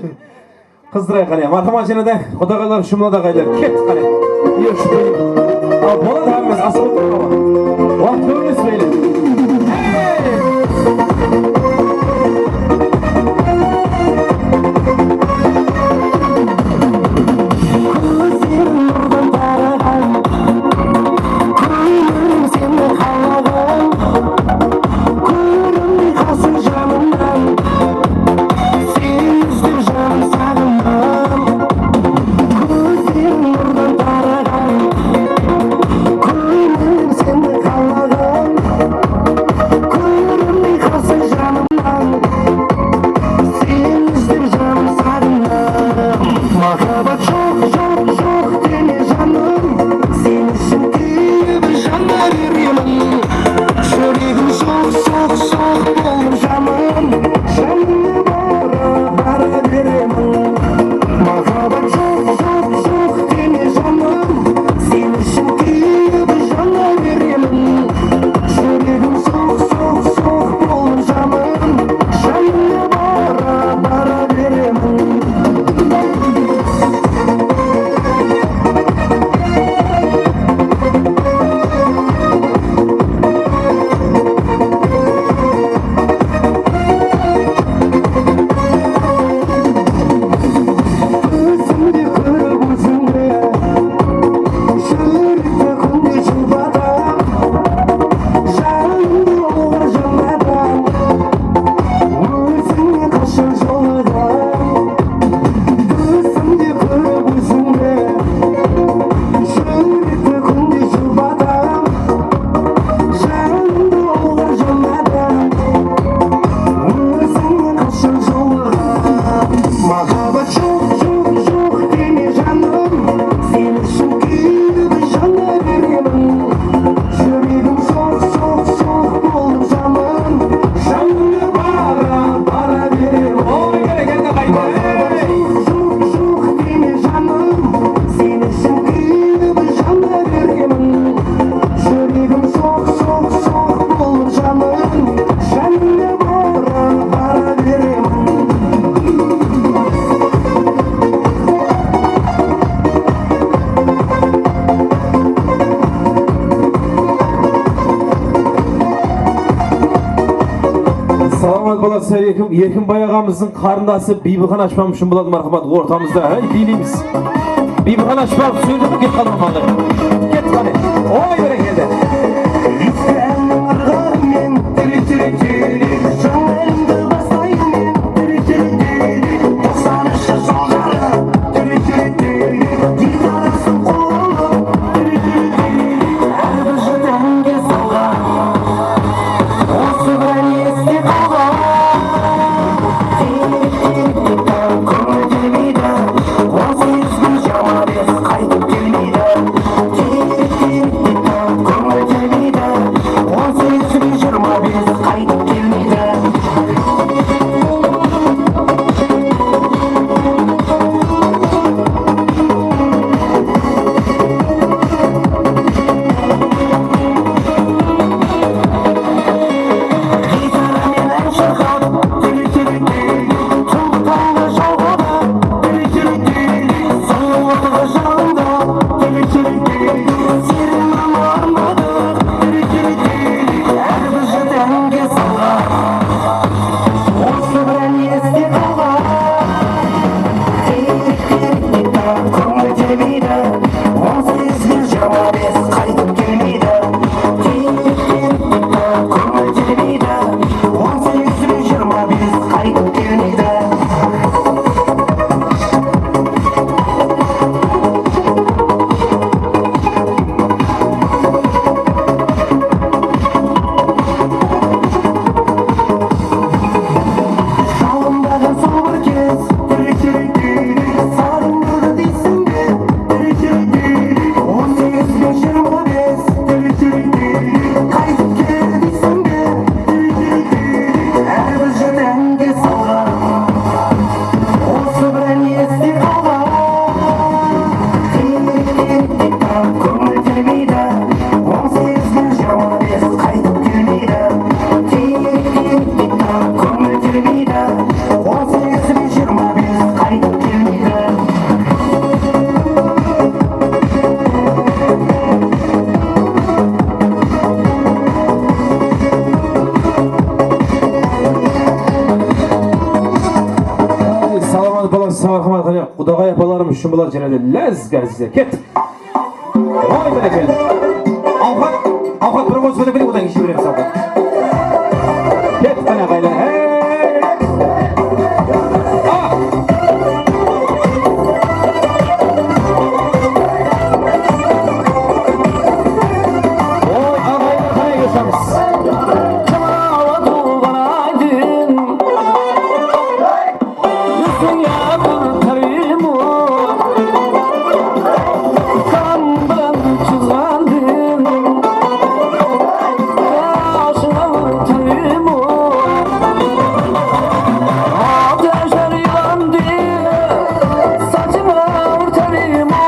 Qızdıray qáne. Marhamat, jáne de qudaǵaylar, shumladı aǵaylar. Kettik qáne. Yosh, bey. Al, boladı, hámmesi asıǵıp otır, awa. Waqıt kóbinese beyler. Hey! Kózleriń nurdan taraǵan, kóńlim seni qalaǵan. Kórinbey qalsın janımnan, seni izlep janım saǵınǵan. Kózleriń nurdan taraǵan, kóńlim seni Erkin, Erkinbay aǵamızdıń qarındası Biybiqan Ashpam ushın boladı, marhamat, ortamızda, háy, biyleymiz. Biybiqan Ashpam, sóyletip ket, qadam aldı. Ket, qáne. Oy, bárekeldi. Eski ánniń ırǵarınan, tiri, tiri, tiri, jańa álimdi baslayman, tiri, tiri, tiri, toqsanınshı jılları, tiri, tiri, tiri, gitarasın qolına alıp, tiri, tiri, tiri, hár bir júrtenge salǵan. Osı bir áni este qalǵan. Tiyrik, tiyrik, tiyrik, kóńil telmeydi. On segiz kún jigirma bes qaytıp kelmeydi. Tiyrik, tiyrik, tiyrik, kóńil telmeydi. On segiz kún jigirma bes qaytıp kelmeydi. Osı bir áni este qalǵan. Tiyrik, tiyrik, tiyrik, kóńil telmeydi. On segiz bes jigirma bes qaytıp kelmeydi. Tiyrik, tiyrik, tiyrik, kóńil telmeydi. On segiz bes jigirma bes qaytıp kelmeydi. Jalındaǵan sol bir kez, tiri, tiri, tiri, sarındı deysiń be, tiri, tiri, tiri, on segiz bes jigirma bes, tiri, tiri, tiri, qaytıp kel deysiń be, tiri, tiri, tiri, hár bir júrtenge salǵan. Osı bir áni este qalǵan. Tiyrik, tiyrik, tiyrik, kóńil telmeydi. On segiz bes jigirma bes qaytıp kelmeydi. Tiyrik, tiyrik, tiyrik, kóńil telmeydi. On segiz bes jigirma bes qaytıp kelmeydi. Salamat bolıń, marhamat, qáne, qudaǵay apalarım ushın boladı jáne de. Lázge, ázizler, ket. Oy, bárekel. Awqat, awqat, bir qosıp berip, odan keyin jiberemiz awqat. Ket, qáne, aqaylar. Hey! Ah! Oy, aqaylar, qáne, keshiremiz. Jılawa tuwǵan Aydın. Esińe bir táriyim-o, qanımdan jızǵan din. Qashıńa bir táriyim-o, ata járiylan din. Saçıńa bir táriyim-o,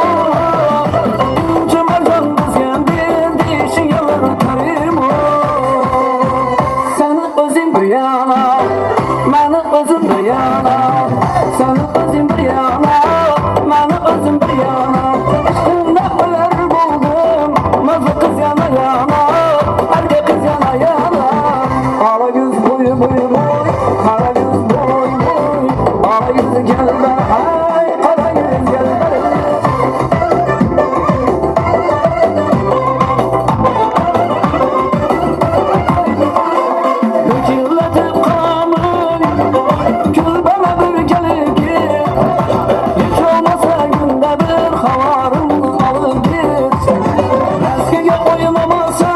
inje marjan dizgen din, tishińe bir táriyim-o. Seni ózim bir yana, meni ózim bir yana, seni ózim bir yana, meni ózim bir yana. Ishqıńda óler boldım, mızı qız yana-yana, árke qız yana-yana. Qara júz boy, boy, boy, qara júz boy, boy, qara júz keldi, ay, qara júz keldi. Kúyletip qamın, kúl bala bir kelip ket. Hesh bolmasa, kúnde bir xabarıńdı alıp ket. Máskewge oylamasa,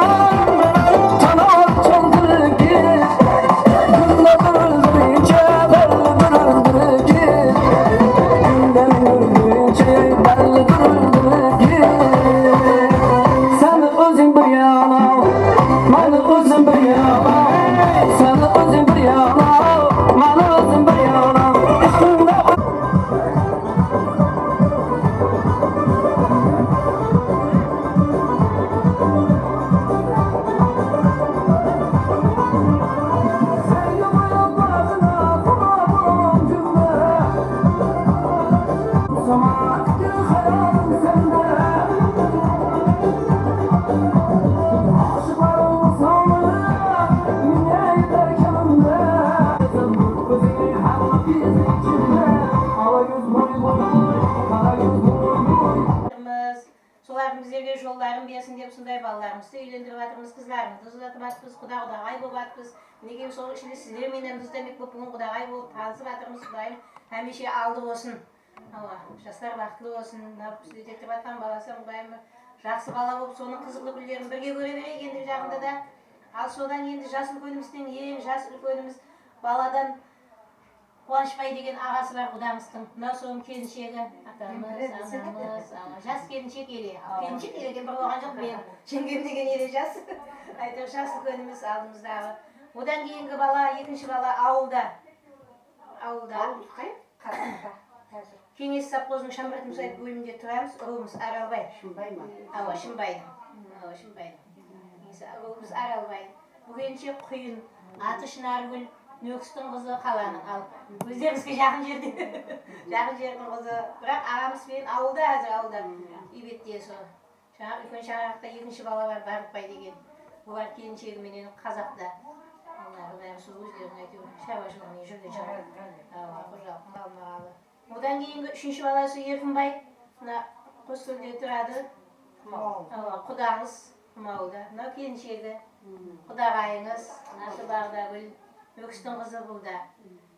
Bersin dep usınday balalarımızdı úylendirip atırmız, qızlarımızdı uzatıp atırmız, quda-qudagay bolıp atırmız. Minekey, sol ishinde sizler menen de uzatıp, búgin qudagay bolıp tanısıp atırmız. Qudayım hámiyshe aldı bolsın. Awa, jaslar baxıtlı bolsın. Mına, biz úyretip atqan balası, Qudayım, jaqsı bala bolıp, sonıń qızıqlı kúnlerin birge kóre bereyik endi jaǵında da. Al, sodan endi jas úlkenimizden, eń jas úlkenimiz baladan Quwanıshbay degen aǵası bar qudamızdıń. Mına, sonıń kelinshegi, atamız, anamız, awa, jas kelinshek ele. Kelinshek ele degen bir bolǵan joq, men jeńgem degen ele jas. Áytewir, jas úlkenimiz aldımızdaǵı. Odan keyingi bala, ekinshi bala awılda. Awılda. Awılımız qay? Qazaqta házir. Keńes sovxozınıń Shamurat Musaev bóliminde turamız, urıwımız Aralbay. Shımbay ma? Awa, Shımbaydıń. Awa, Shımbaydıń. Keńes urıwımız Aralbay. Búginshi Quyın, atı Shınargúl, Nókistiń qızı, qalanıń, al, ózlerimizge jaqın jerde. Jaqın jerdiń qızı. Biraq aǵamız penen awılda, házir awılda. Úybette sol. Jańa úlken shańaraqta ekinshi bala bar, Barıqbay degen. Olar kelinshegi menen Qazaqta. Olar bári sol ózleriniń, áytewir, sharwashılıǵı menen júrgen shıǵar. Awa, xojalıqtıń almagalı. Odan keyingi úshinshi balası Erkinbay, mına Qoskólde turadı. Awa, qudańız Qumawılda. Mına kelinshegi, qudaǵayıńız, mına Bardagúl, Nókistiń qızı bul da.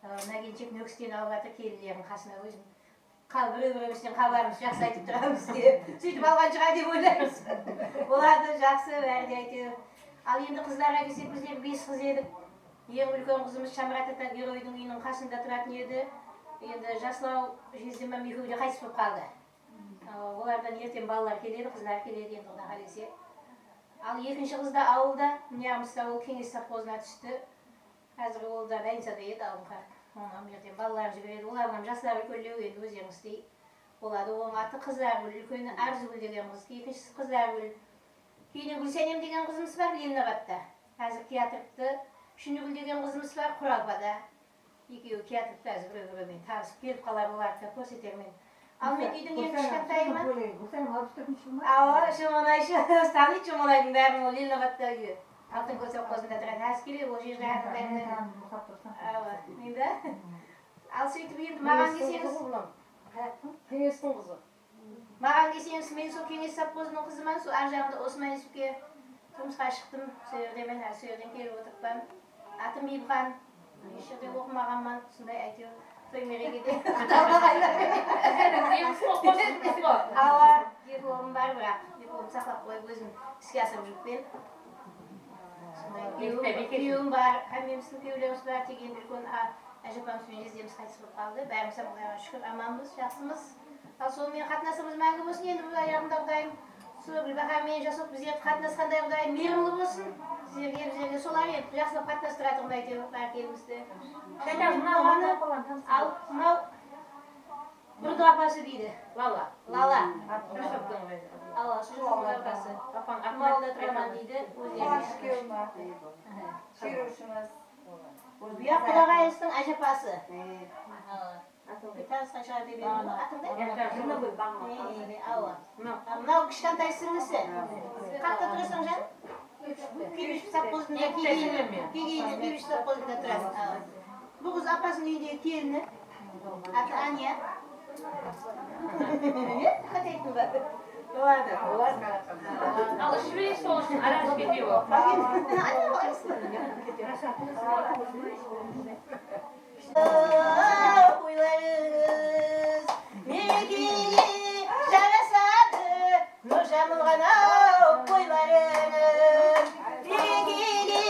Awa, mına kelinshek Nókisten alıp atır kelinlerin qasına ózin. Qa-, birew-birewimizden xabarımız jaqsı aytıp turamız dep, sóytip alǵan shıǵar dep oylaymız. Olar da jaqsı, bári de, áytewir. Al, endi qızlarǵa kelsek, bizler bes qız edik. Eń úlken qızımız Shamurat ata geroydıń úyiniń qasında turatın edi. Endi jaslaw, jezdemam ekewi de qaytıs bolıp qaldı. Aa, olardan erteń balalar keledi, qızlar keledi endi, Quda qálese. Al, ekinshi qız da awılda, mınaǵımızda ol Keńes sovxozına tústi. Házir ol da bolnicada edi, awırıp. Onı hám erteń balaların jiberedi. Olardıń hám jasları úlkenlew, endi ózlerińizdey boladı. Onıń atı Qızargúl, úlkeni Arzıgúl degen qız, ekinshisi Qızargúl. Keyin Gúlsánem degen qızımız bar, Leninábatta. Házir kiyatırıptı. Shúnigúl degen qızımız bar, Quralpada. Ekewi kiyatırıptı, házir birew-birew menen tabısıp kelip qalar, olardı da kórsetermen. Al, men úydiń eń kishkentayıman. Awa, Shumanay, tanıydı Shumanaydıń bárin, ol Leninábatta úyi. Altın Kól sovxozında turadı, házir keledi, ol jerde házir bárin. Awa, men be? Al, sóytip endi maǵan kelseńiz. Keńestiń qızı. Maǵan kelseńiz, men sol Keńes sovxozınıń qızıman, sol ar jaǵında Osmanov úke turmısqa shıqtım. Sol jerdemen, házir sol jerden kelip otırıppan. Atım Biybuxan. Hesh jerde oqımaǵanman, usınday, áytewir, toy-merekede. Awa, diplomım bar, biraq diplomdı saqlap qoyıp, ózim iske asırıp júrippen. Sonday kúyewim, kúyewim bar, hámmemizdiń kúyewlerimiz bar, tek endi úlken a-, ájapamız benen jezdemiz qaytıs bolıp qaldı. Bárimiz hám Qudayǵa shúkir, amanbız, jaqsımız. Al, sonıń menen qatnasıǵımız máńgi bolsın endi bul ayaqında, Qudayım. Sol Gúlbáhár menen jasaw bizlerdi qatnasqanday, Qudayım, miyrimli bolsın. Sizlerge, bizlerge solar endi jaqsılap qatnastıratuǵın, áytewir, bárkelimizdi. Al, mınaw Burdı apası deydi. Lala. Lala. Awa, Shujuqtıń apası. Mawılda turaman deydi. Quwanısh kúyewim. Kúyewshimiz. Buyaq qudaǵayıńızdıń ájapası. Awa. Tanısqan shıǵar dep edim. Atıń ne? Awa. Mınaw kishkentay sińlisi. Qaqta turasań, janım? Kebeshov sovxozında, Kegeyni, Kegeyni Kebeshov sovxozında turadı. Bul qız apasınıń úyindegi kelini. Atı Anya. Ne? Qáte ayttım ba? Boladı. Al, iship bereyik, sol ushın aramız ketpey ol. Toylarıńız merekege jarasadı, nur jamılǵan-aw toylarıńız. Merekege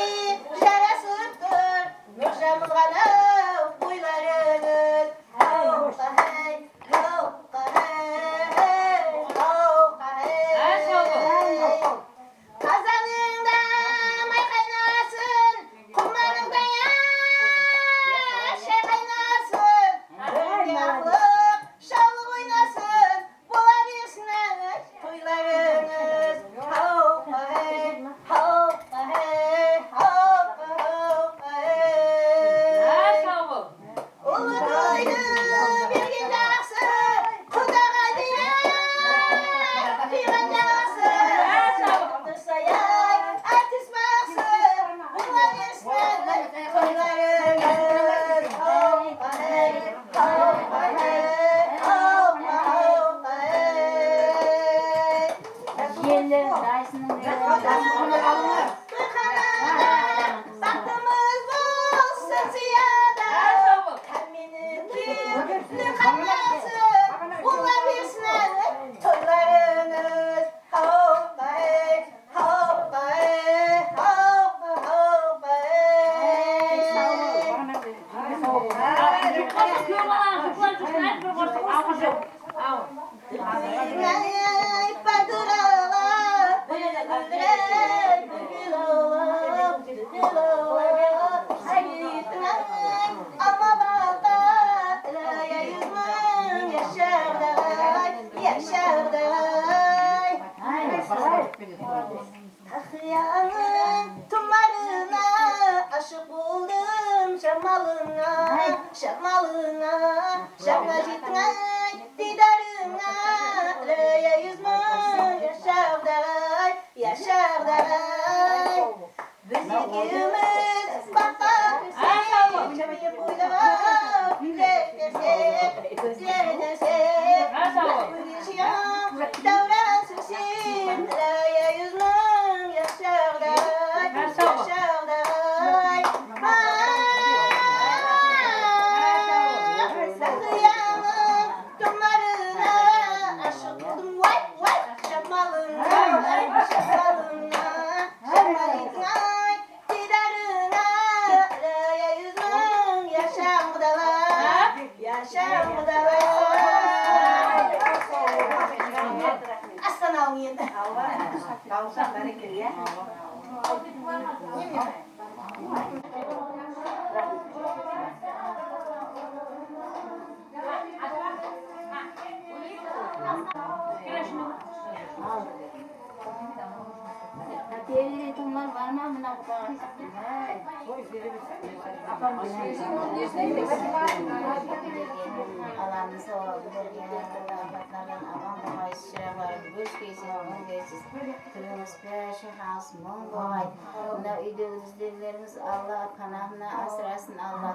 jarasıp tur, nur jamılǵan-aw toylarıńız. Aw, qahay, aw, qahay, aw, qahay. Qazanıńda may qaynasın, qumarıńda yash shay qaynasın, kóńilde aqlıq shawlıq oynasın, bola bersin, áne, toylarıńız. Jańa jetiń-ay, diydarıńa, Raya júz mıń yashaǵday, yashaǵday. Biz ekewimiz baqqa kórsek, jámiyet boylaw, tilek etersek, tilek etersek. Báwirge jıyań, dáwran súrsin, Raya júz mıń yashaǵday, yashaǵday. Saxıyanıń tumarına ashıq boldım, way, way, jamalıńa, jamalıńa, jamalitıń-ay, diydarıńa, Raya júz mıń yashań qudalay, yashań qudalay. Astan alıń endi. Dawıs bárekella, ya. Ápeli deytuǵınlar bar ma? Mına qudaǵa. Alamız sawabı bergen, apatlardan aman bolǵay, shıraǵların góz keysiz, oń keysiz. Túrińiz bárshe xalıq mıń bolǵay. Mına úydegi bizdegilerimiz Alla panahına asırasın, Alla.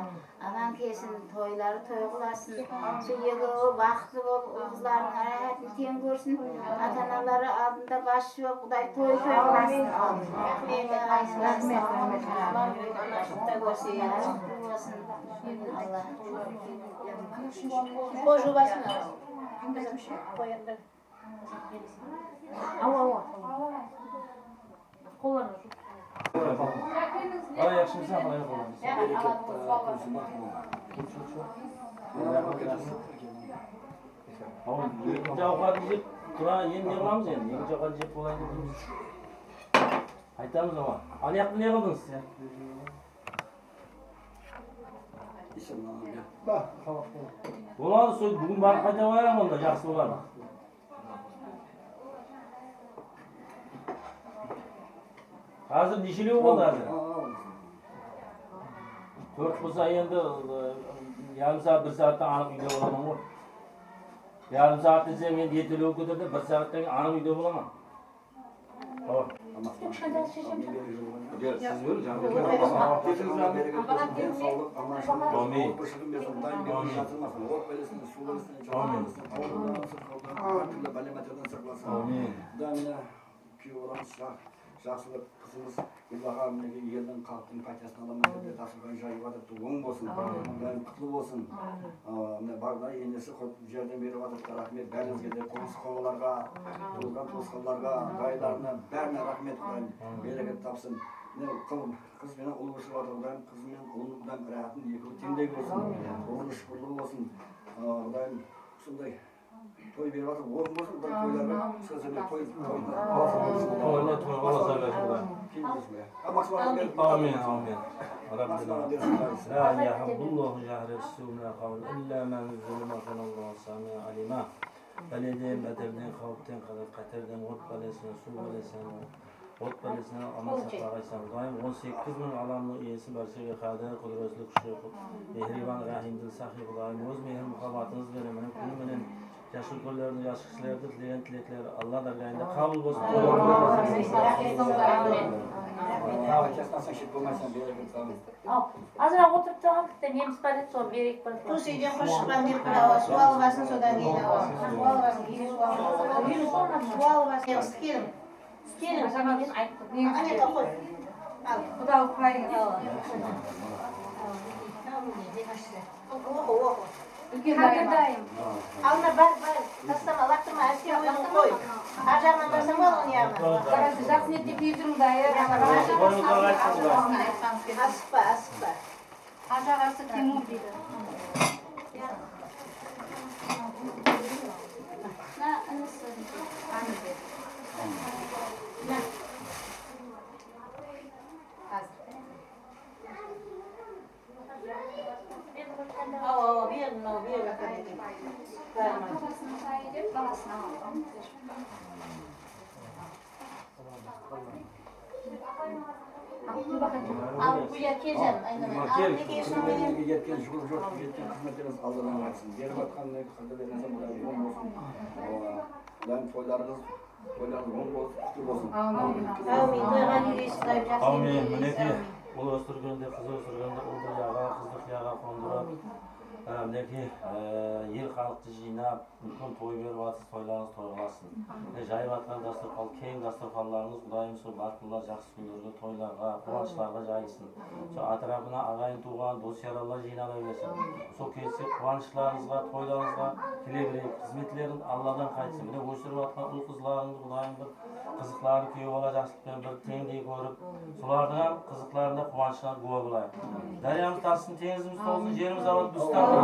Aman kelsin, toyları toy qılasın. Shu ekewi baxıtlı bolıp, ul-qızlarınıń ráhátın teń kórsin. Ata-anaları aldında bas juwıp, Quday toy toy qılasın. Raxmet, raxmet, raxmet. Baxıtlı bolsın. Alla. Qoy jobasın. Qoyındı. Awa, awa. Qollarına jup. Qalay, yaqshımısań, qalay ahwalıń? Berekella, kúnsiz baxıtlı bolıń. Awa, ekinshi awqatın jep tura, endi ne qılamız endi? Ekinshi awqatın jep bolayın dep turmız. Aytamız awa. Al jaqtı ne qıldıńız? Boladı, sol búgin barıp qayta qoyayıq onda, jaqsı boladı. Házir neshelew boldı házir? Tórt bolsa endi, ı, yarım saat, bir saattan anıq úyde bolaman ǵoy. Yarım saat desem, endi ertelew ketirdi, bir saattan keyin anıq úyde bolaman. Awa. Ber, siz ber, janım. Ketińiz, bereket bersin, densawlıq, amanshılıq, ámin, qawıpsızlıǵın bersin, Qudayım bersin, jasırmasın, ot belesin, suw belesin, jawın belesin, awırıwlardan, sırqawdan, hár túrli bále-báterden saqlasın. Ámin. Qudayım, mine, kúyew balamız, ja-, jaqsılıq, qızımız Gúlbaxar, minekey, eldiń, xalıqtıń paytasına alaman dep, dasturxan jayıp atırıptı, oń bolsın. Ámin. Qudayım, qutlı bolsın. Ámin. Aa, mine, barına enesi qılıp járdem berip atırıptı, raxmet bárińizge de, qońsı-qobalarǵa, tuwılǵan-tuwısqanlarǵa, dayılarına, bárine raxmet, Qudayım, ámin, bereket tapsın. Mine, qıl-, qız benen ul ushırıp atır, Qudayım, qız benen ul, Qudayım, ráhátın ekewi teńdey bolsın. Ámin. Urınısh qurlı bolsın. Aa, Qudayım, usınday toy berip atır, orın bolsın, bir toylarǵa, ámin, qısqacha toy, toy, toyına toy qıla bersin, Qudayım. Keyin bersin, ya. Ámin, ámin. Rabbina. La ilaha illallah, jahre suvna qavl illa man zulma, Allahu sami alima. Báleden, báterden, qáwipten, qáterden, ot bálesinen, suw bálesinen, ot bálesinen aman saqlaǵaysań, Qudayım. On segiz mıń alamnıń iyesi, bárshege qádir, qúdiretli, kúshli, mehriban, ráhimdil, saqıy Qudayım. Óz mehir-muhabbatıńız benen, mine, kúni menen jas úlkenlerdi, jas kishilerdi tilegen tilekleri Alla dárgayında qabıl bolsın. Ámin. Ámin. Ámin. Al, azıraq otırıp turǵan bitta nemiz bar edi, soǵan bereyik bir. Tus úyden qurshıqpan dep bir awa suw alıp alsın, sodan keyin awa. Suw alıp alsın, keyin suw alıp alsın. Suw alıp alsın. Keliń. Keliń, men ayttım. Áne, qoy. Al. Quda alıp qoyıń. Oqı, oqı. Úlken dayım. Al, mına, bar, bar. Taslama, laqtırma, áste óziń qoy. Ar jaǵınan barsam ba, oń jaǵınan. Qarasın, jaqsı niyette kiyip júrmiz, ayı. Asıqpa, asıqpa. Ajaǵası Timur deydi. Mına, inisi. Mına. Házir. Awa, awa, bu jerin, mınaw, bu jerin. Balasına al. Al, bu yer kel, janım, aylanay. Al, kel. Al, minekey, shınamayın. Etken, juwırıp joq etken xızmetlerińiz aldadan qaytsın. Berip atqan qádirleriniz Qudayım oń bolsın. Qudayım toylarıńız, toylarıńız oń bolsın, qutlı bolsın. Ámin. Ámin. Toyǵa nege shıdayıp, jaqsı. Ámin. Minekey, ul óstirgende, qız óstirgende, uldı uyaǵa, qızdı qıyaǵa qondırıp, á, minekey, á, el xalıqtı jıynap, úlken toy berip atırsız, toylarıńız toy qılasın. Mine, jayıp atqan dasturxan, keń dasturxanlarıńız, Qudayım, sol baxıtlılar jaqsı kúnlerge, toylarǵa, quwanıshlarǵa jayılsın. Sol átirapına aǵayin tuwǵan, dos-yaralar jıynala bersin. Sol kelse quwanıshlarıńızǵa, toylarıńızǵa kele bereyik. Xızmetlerin Alladan qaytsın. Mine, ósirip atqan ul-qızlarıńdı, Qudayım, bir qızıqların kúyew bala jaqsılıqpen bir teńdey kórip, solardıń hám qızıqlarında quwanıshına gúwa bolayıq. Dáryamız tassın, teńizimiz tolsın, jerimiz abat, bústan bolsın.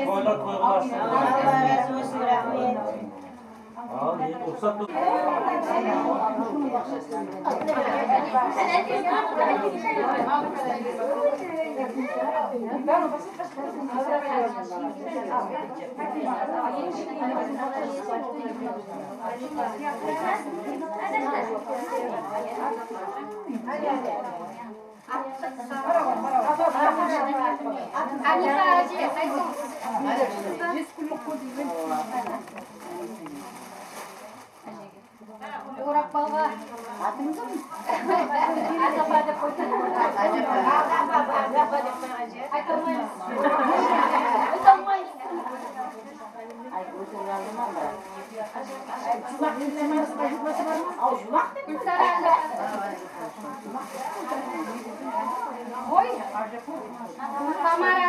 Toylar toy qılasın. Al, endi ruxsat bolsın. Hanifa áje, qaytıń. Oraqbalǵa. Atıńız kim? Azapa dep qoydı. Azapa dep qoyǵan. Ayta almaymız. Ayta almaymız. Ay, ózim aldım ama. Juwmaq dep juwmaq. Aw, juwmaq dep. Gúlsara. Oy. Tamara.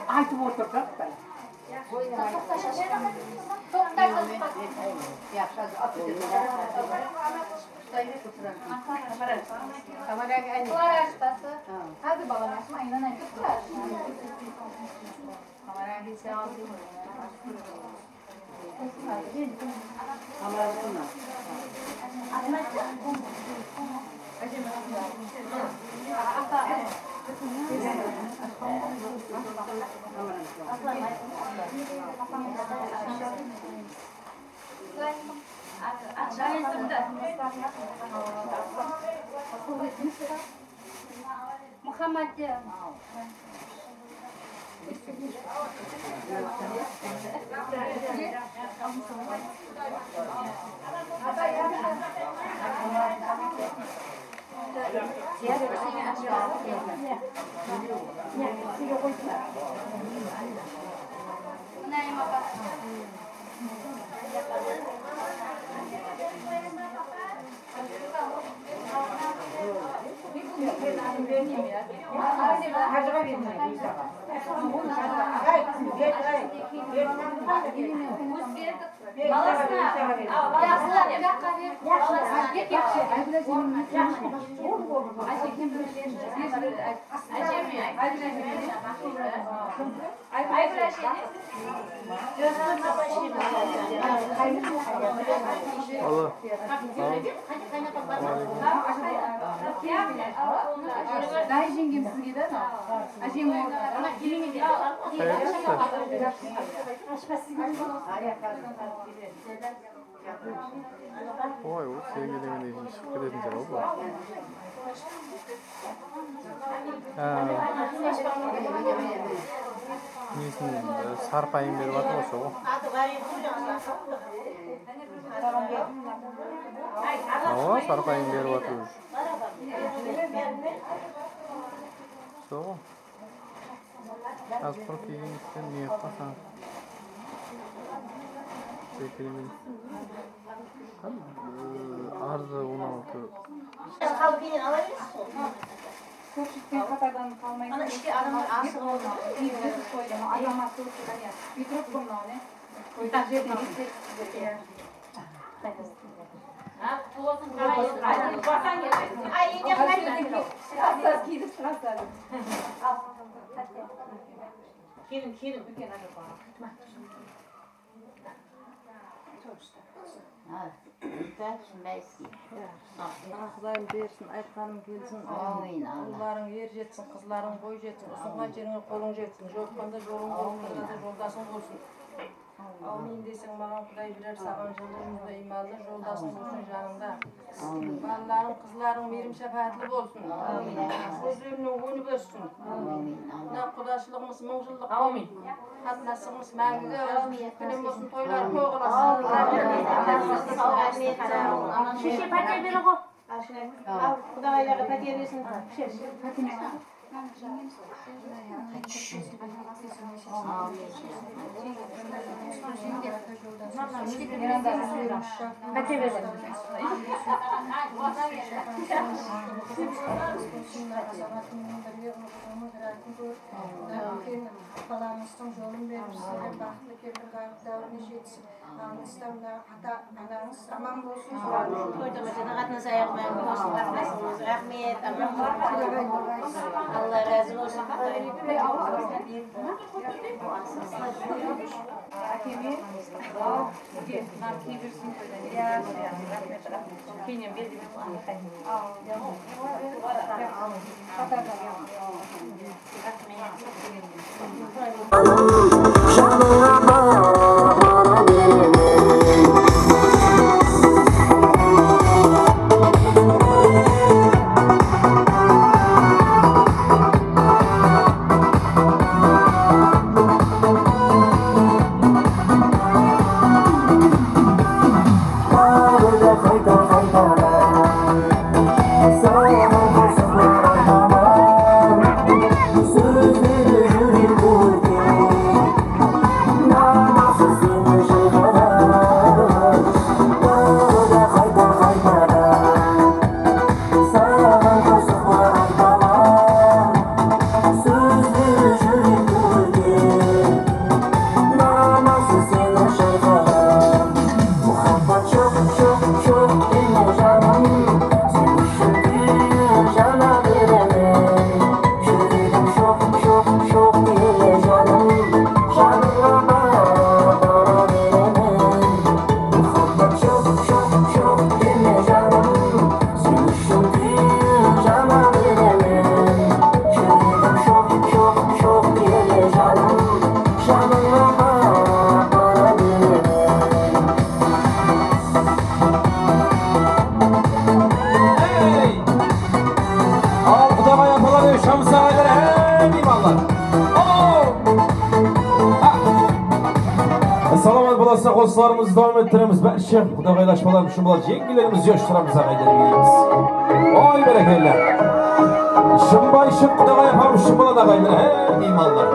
Aytıp otır da. Toqta, toqta. Qılar ashpası. Házir balam ashım aynan aytıp tur. Muhammad. Alo. Dayı jeńgem sizge de, ájeń ornına. Oy, ol sevgi degende shıǵıp ketetin jaraw bul. Há. Nesin, e, sarpayın berip atır ǵoy, sol ǵoy. Awa, sarpayın berip atır. Sol ǵoy. Azpır kiygen isten ne qılasań? Sekirmen. Qan, e, arzı on altı. Kópshilikten qatardan qalmaydı. Ana ishke adamlar asıǵıp otır. Ey, biz qoydı, azamatlıq, qáne. Mikrofon mınaw, ne? Qoydı jerden esitedi sizlerge. Kelim, kelim. Qudayım bersin, aytqanım kelsin. Ámin, Alla. Ullarıń er jetsin, qızlarıń boy jetsin, usınǵan jerińe qolıń jetsin, jorıtqanda jolıń bolıp, tırǵanda joldasıń bolsın. Áwmiyn deseń, maǵan Quday biler, saǵan jıllarımızda iymanlı joldasıń bolsın janıńda. Balalarıń, qızlarıń miyrim-shápáátli bolsın. Kózlerińnen ónip óssin. Mına qudashılıǵımız mıń jıllıq bolsın. Qatnasıǵımız máńgige, kúnem bolsın, toyları kóp bolasın. Sheshe, páter beriń ǵo. Al, qudaǵaylarǵa páter bersin. Páter bersin. Balamızdıń jolın berip, sizler baxıtlı keltir, barlıq dáwirine jetsin. Ańızda mına ata-anańız aman bolsın. Toyda qatnasayıq, máńgi bolsın, qatnasıńız. Raxmet, aman bolıń. Alla razı bolsın. Ákeme, sizge mına kiydirsin. Iya, raxmet, raxmet. Keyninen belgilep qoyayıq. Saǵan qosıqlı aytaman sózler júreklerge. Naması seni shayqaǵan. Muhabbat joq, joq, joq deme, janım. Sen ushın kúyip jana beremen. Júregim joq, joq, joq deme, janım. Janıńa bara, bara beremen. Muhabbat joq, joq, joq deme, janım. Sen ushın kúyip jana beremen. Júregim joq, joq, joq deme, janım. Janıńa bara, bara beremen. Ey! Al, qudaǵay apalar, ey, shamıs aǵaylar, ey, miymanlar. O! Ha! Salamat bolasızlar, qosıqlarımızdı dawam ettiremiz. Bárshe qudaǵaylash balam ushın bolar, jeńgelerimiz joshtıramız, aǵaylar, deymiz. Oy, bárekella. Shımbay shıp qudaǵay apam ushın bolar, aǵaylar, ey, miymanlar.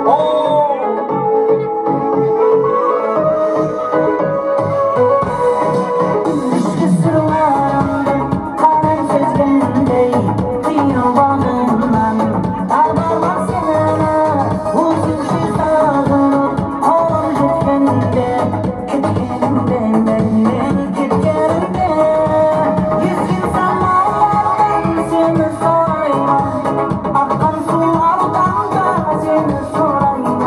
O! Ishki sırlarımdı Qaran sezgendey, qıyın baǵımnan tabarman seni, ózimshe saǵınıp, qolım jetkende, ketkenimde, mennen ketkenimde, esken samallardan seni sorayman, aqqan suwlardan da seni sorayman.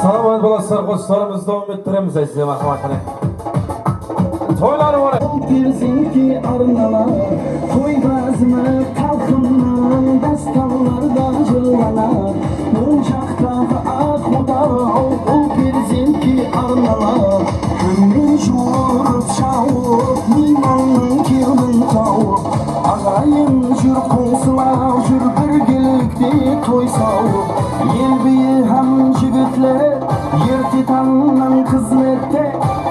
Salam, balalar, qosıqlarımızdı dawam ettiremiz, áziz marhamat penen. Toylar bar. Bul perzentke arnalar, toy bazımı talqınnan dástanlarda jırlanar. Oń jaqtaǵı aq otaw, bul perzentke arnalar. Kúnler juwırıp shawıp, miymannıń kewlin tawıp. Aǵayın júr, qońsılar júr, birgelikte toy sawıp. El biyi hám jigitler erte tańnan xızmette.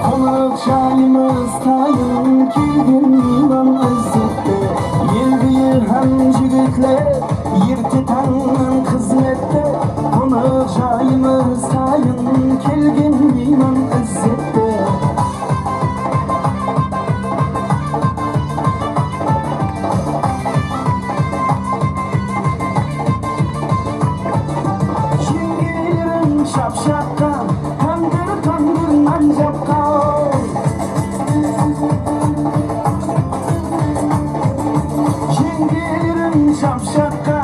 Qonaq jayımız tayın, kelgen miyman izzette. El biyi hám jigitler erte tańnan xızmette. Qonaq jayımız tayın, kelgen miyman izzette. Jeńgelerim shapshaqqa, tandır-tandır nan japqan. Jeńgelerim shapshaqqa,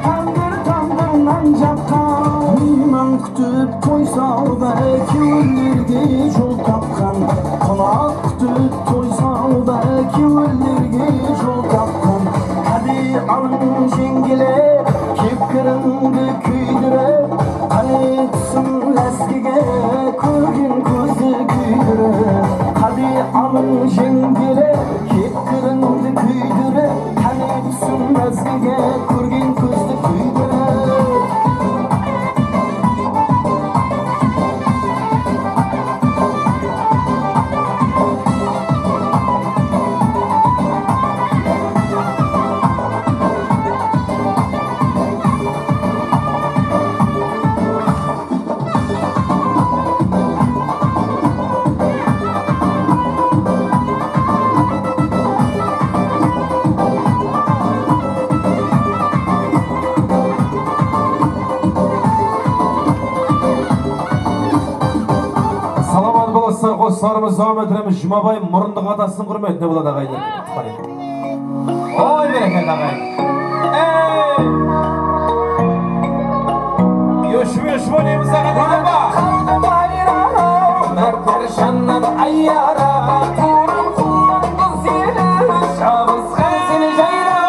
tandır-tandır nan japqan. Miyman kútip toy sawdı, kewillerge jol tapqan. Qonaq kútip toy sawdı, kewillerge jol tapqan. Háde alıń, jeńgeler, kep kirińdi kúydirip. Qáne túsiń láskege, kórgen kózdi kúydirip. Háde alıń, jeńgeler, kep kirińdi kúydirip. Qáne túsiń láskege, kórgen kózdi kúydirip. Salamat bolasızlar, qosıqlarımızdı dawam ettiremiz. Jumabay murındıq atasınıń húrmetine boladı, aǵayinler. Oy, berekella, aǵay. Ey! Yoshıma, yoshıma deymiz, aǵay, deymiz ba? Qaldım hayran-aw, bir jannan ayara, tuwrım qullandı seni, jabısqan seni jayraw.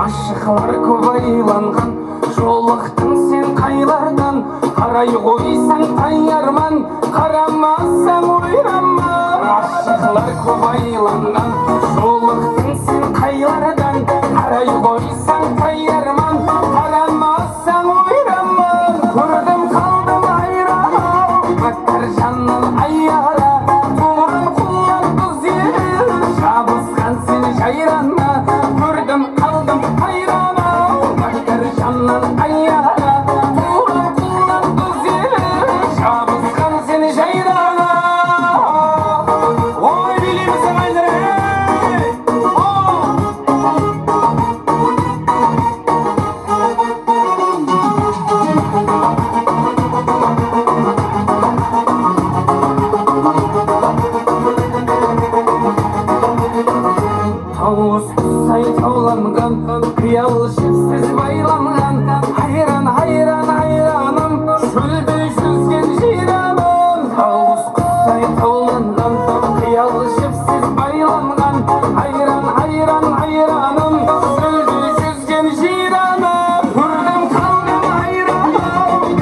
Ashıqlar kóp aylanǵan, jolıqtıń sen qaylardan, qaray qoysań tayarman, qaramasań oyranman. Ashıqlar kóp aylanǵan, jolıqtıń sen qaylardan, qaray qoysań tayarman, qaramas Sań oyranman, kórdim, qaldım hayran-aw. Bákir jannan ayara, tuwrın qullan qız eli, jabısqan sen jayrana. Kórdim, qaldım hayran-aw. Bákir jannan ayara, tuwrın qullan qız eli, jabısqan sen jayrana. Oy, biyleymiz, aǵayinler, ey! O! Tawıs qusay tawlanǵan, qıyal jipsiz baylanǵan, hayran, hayran,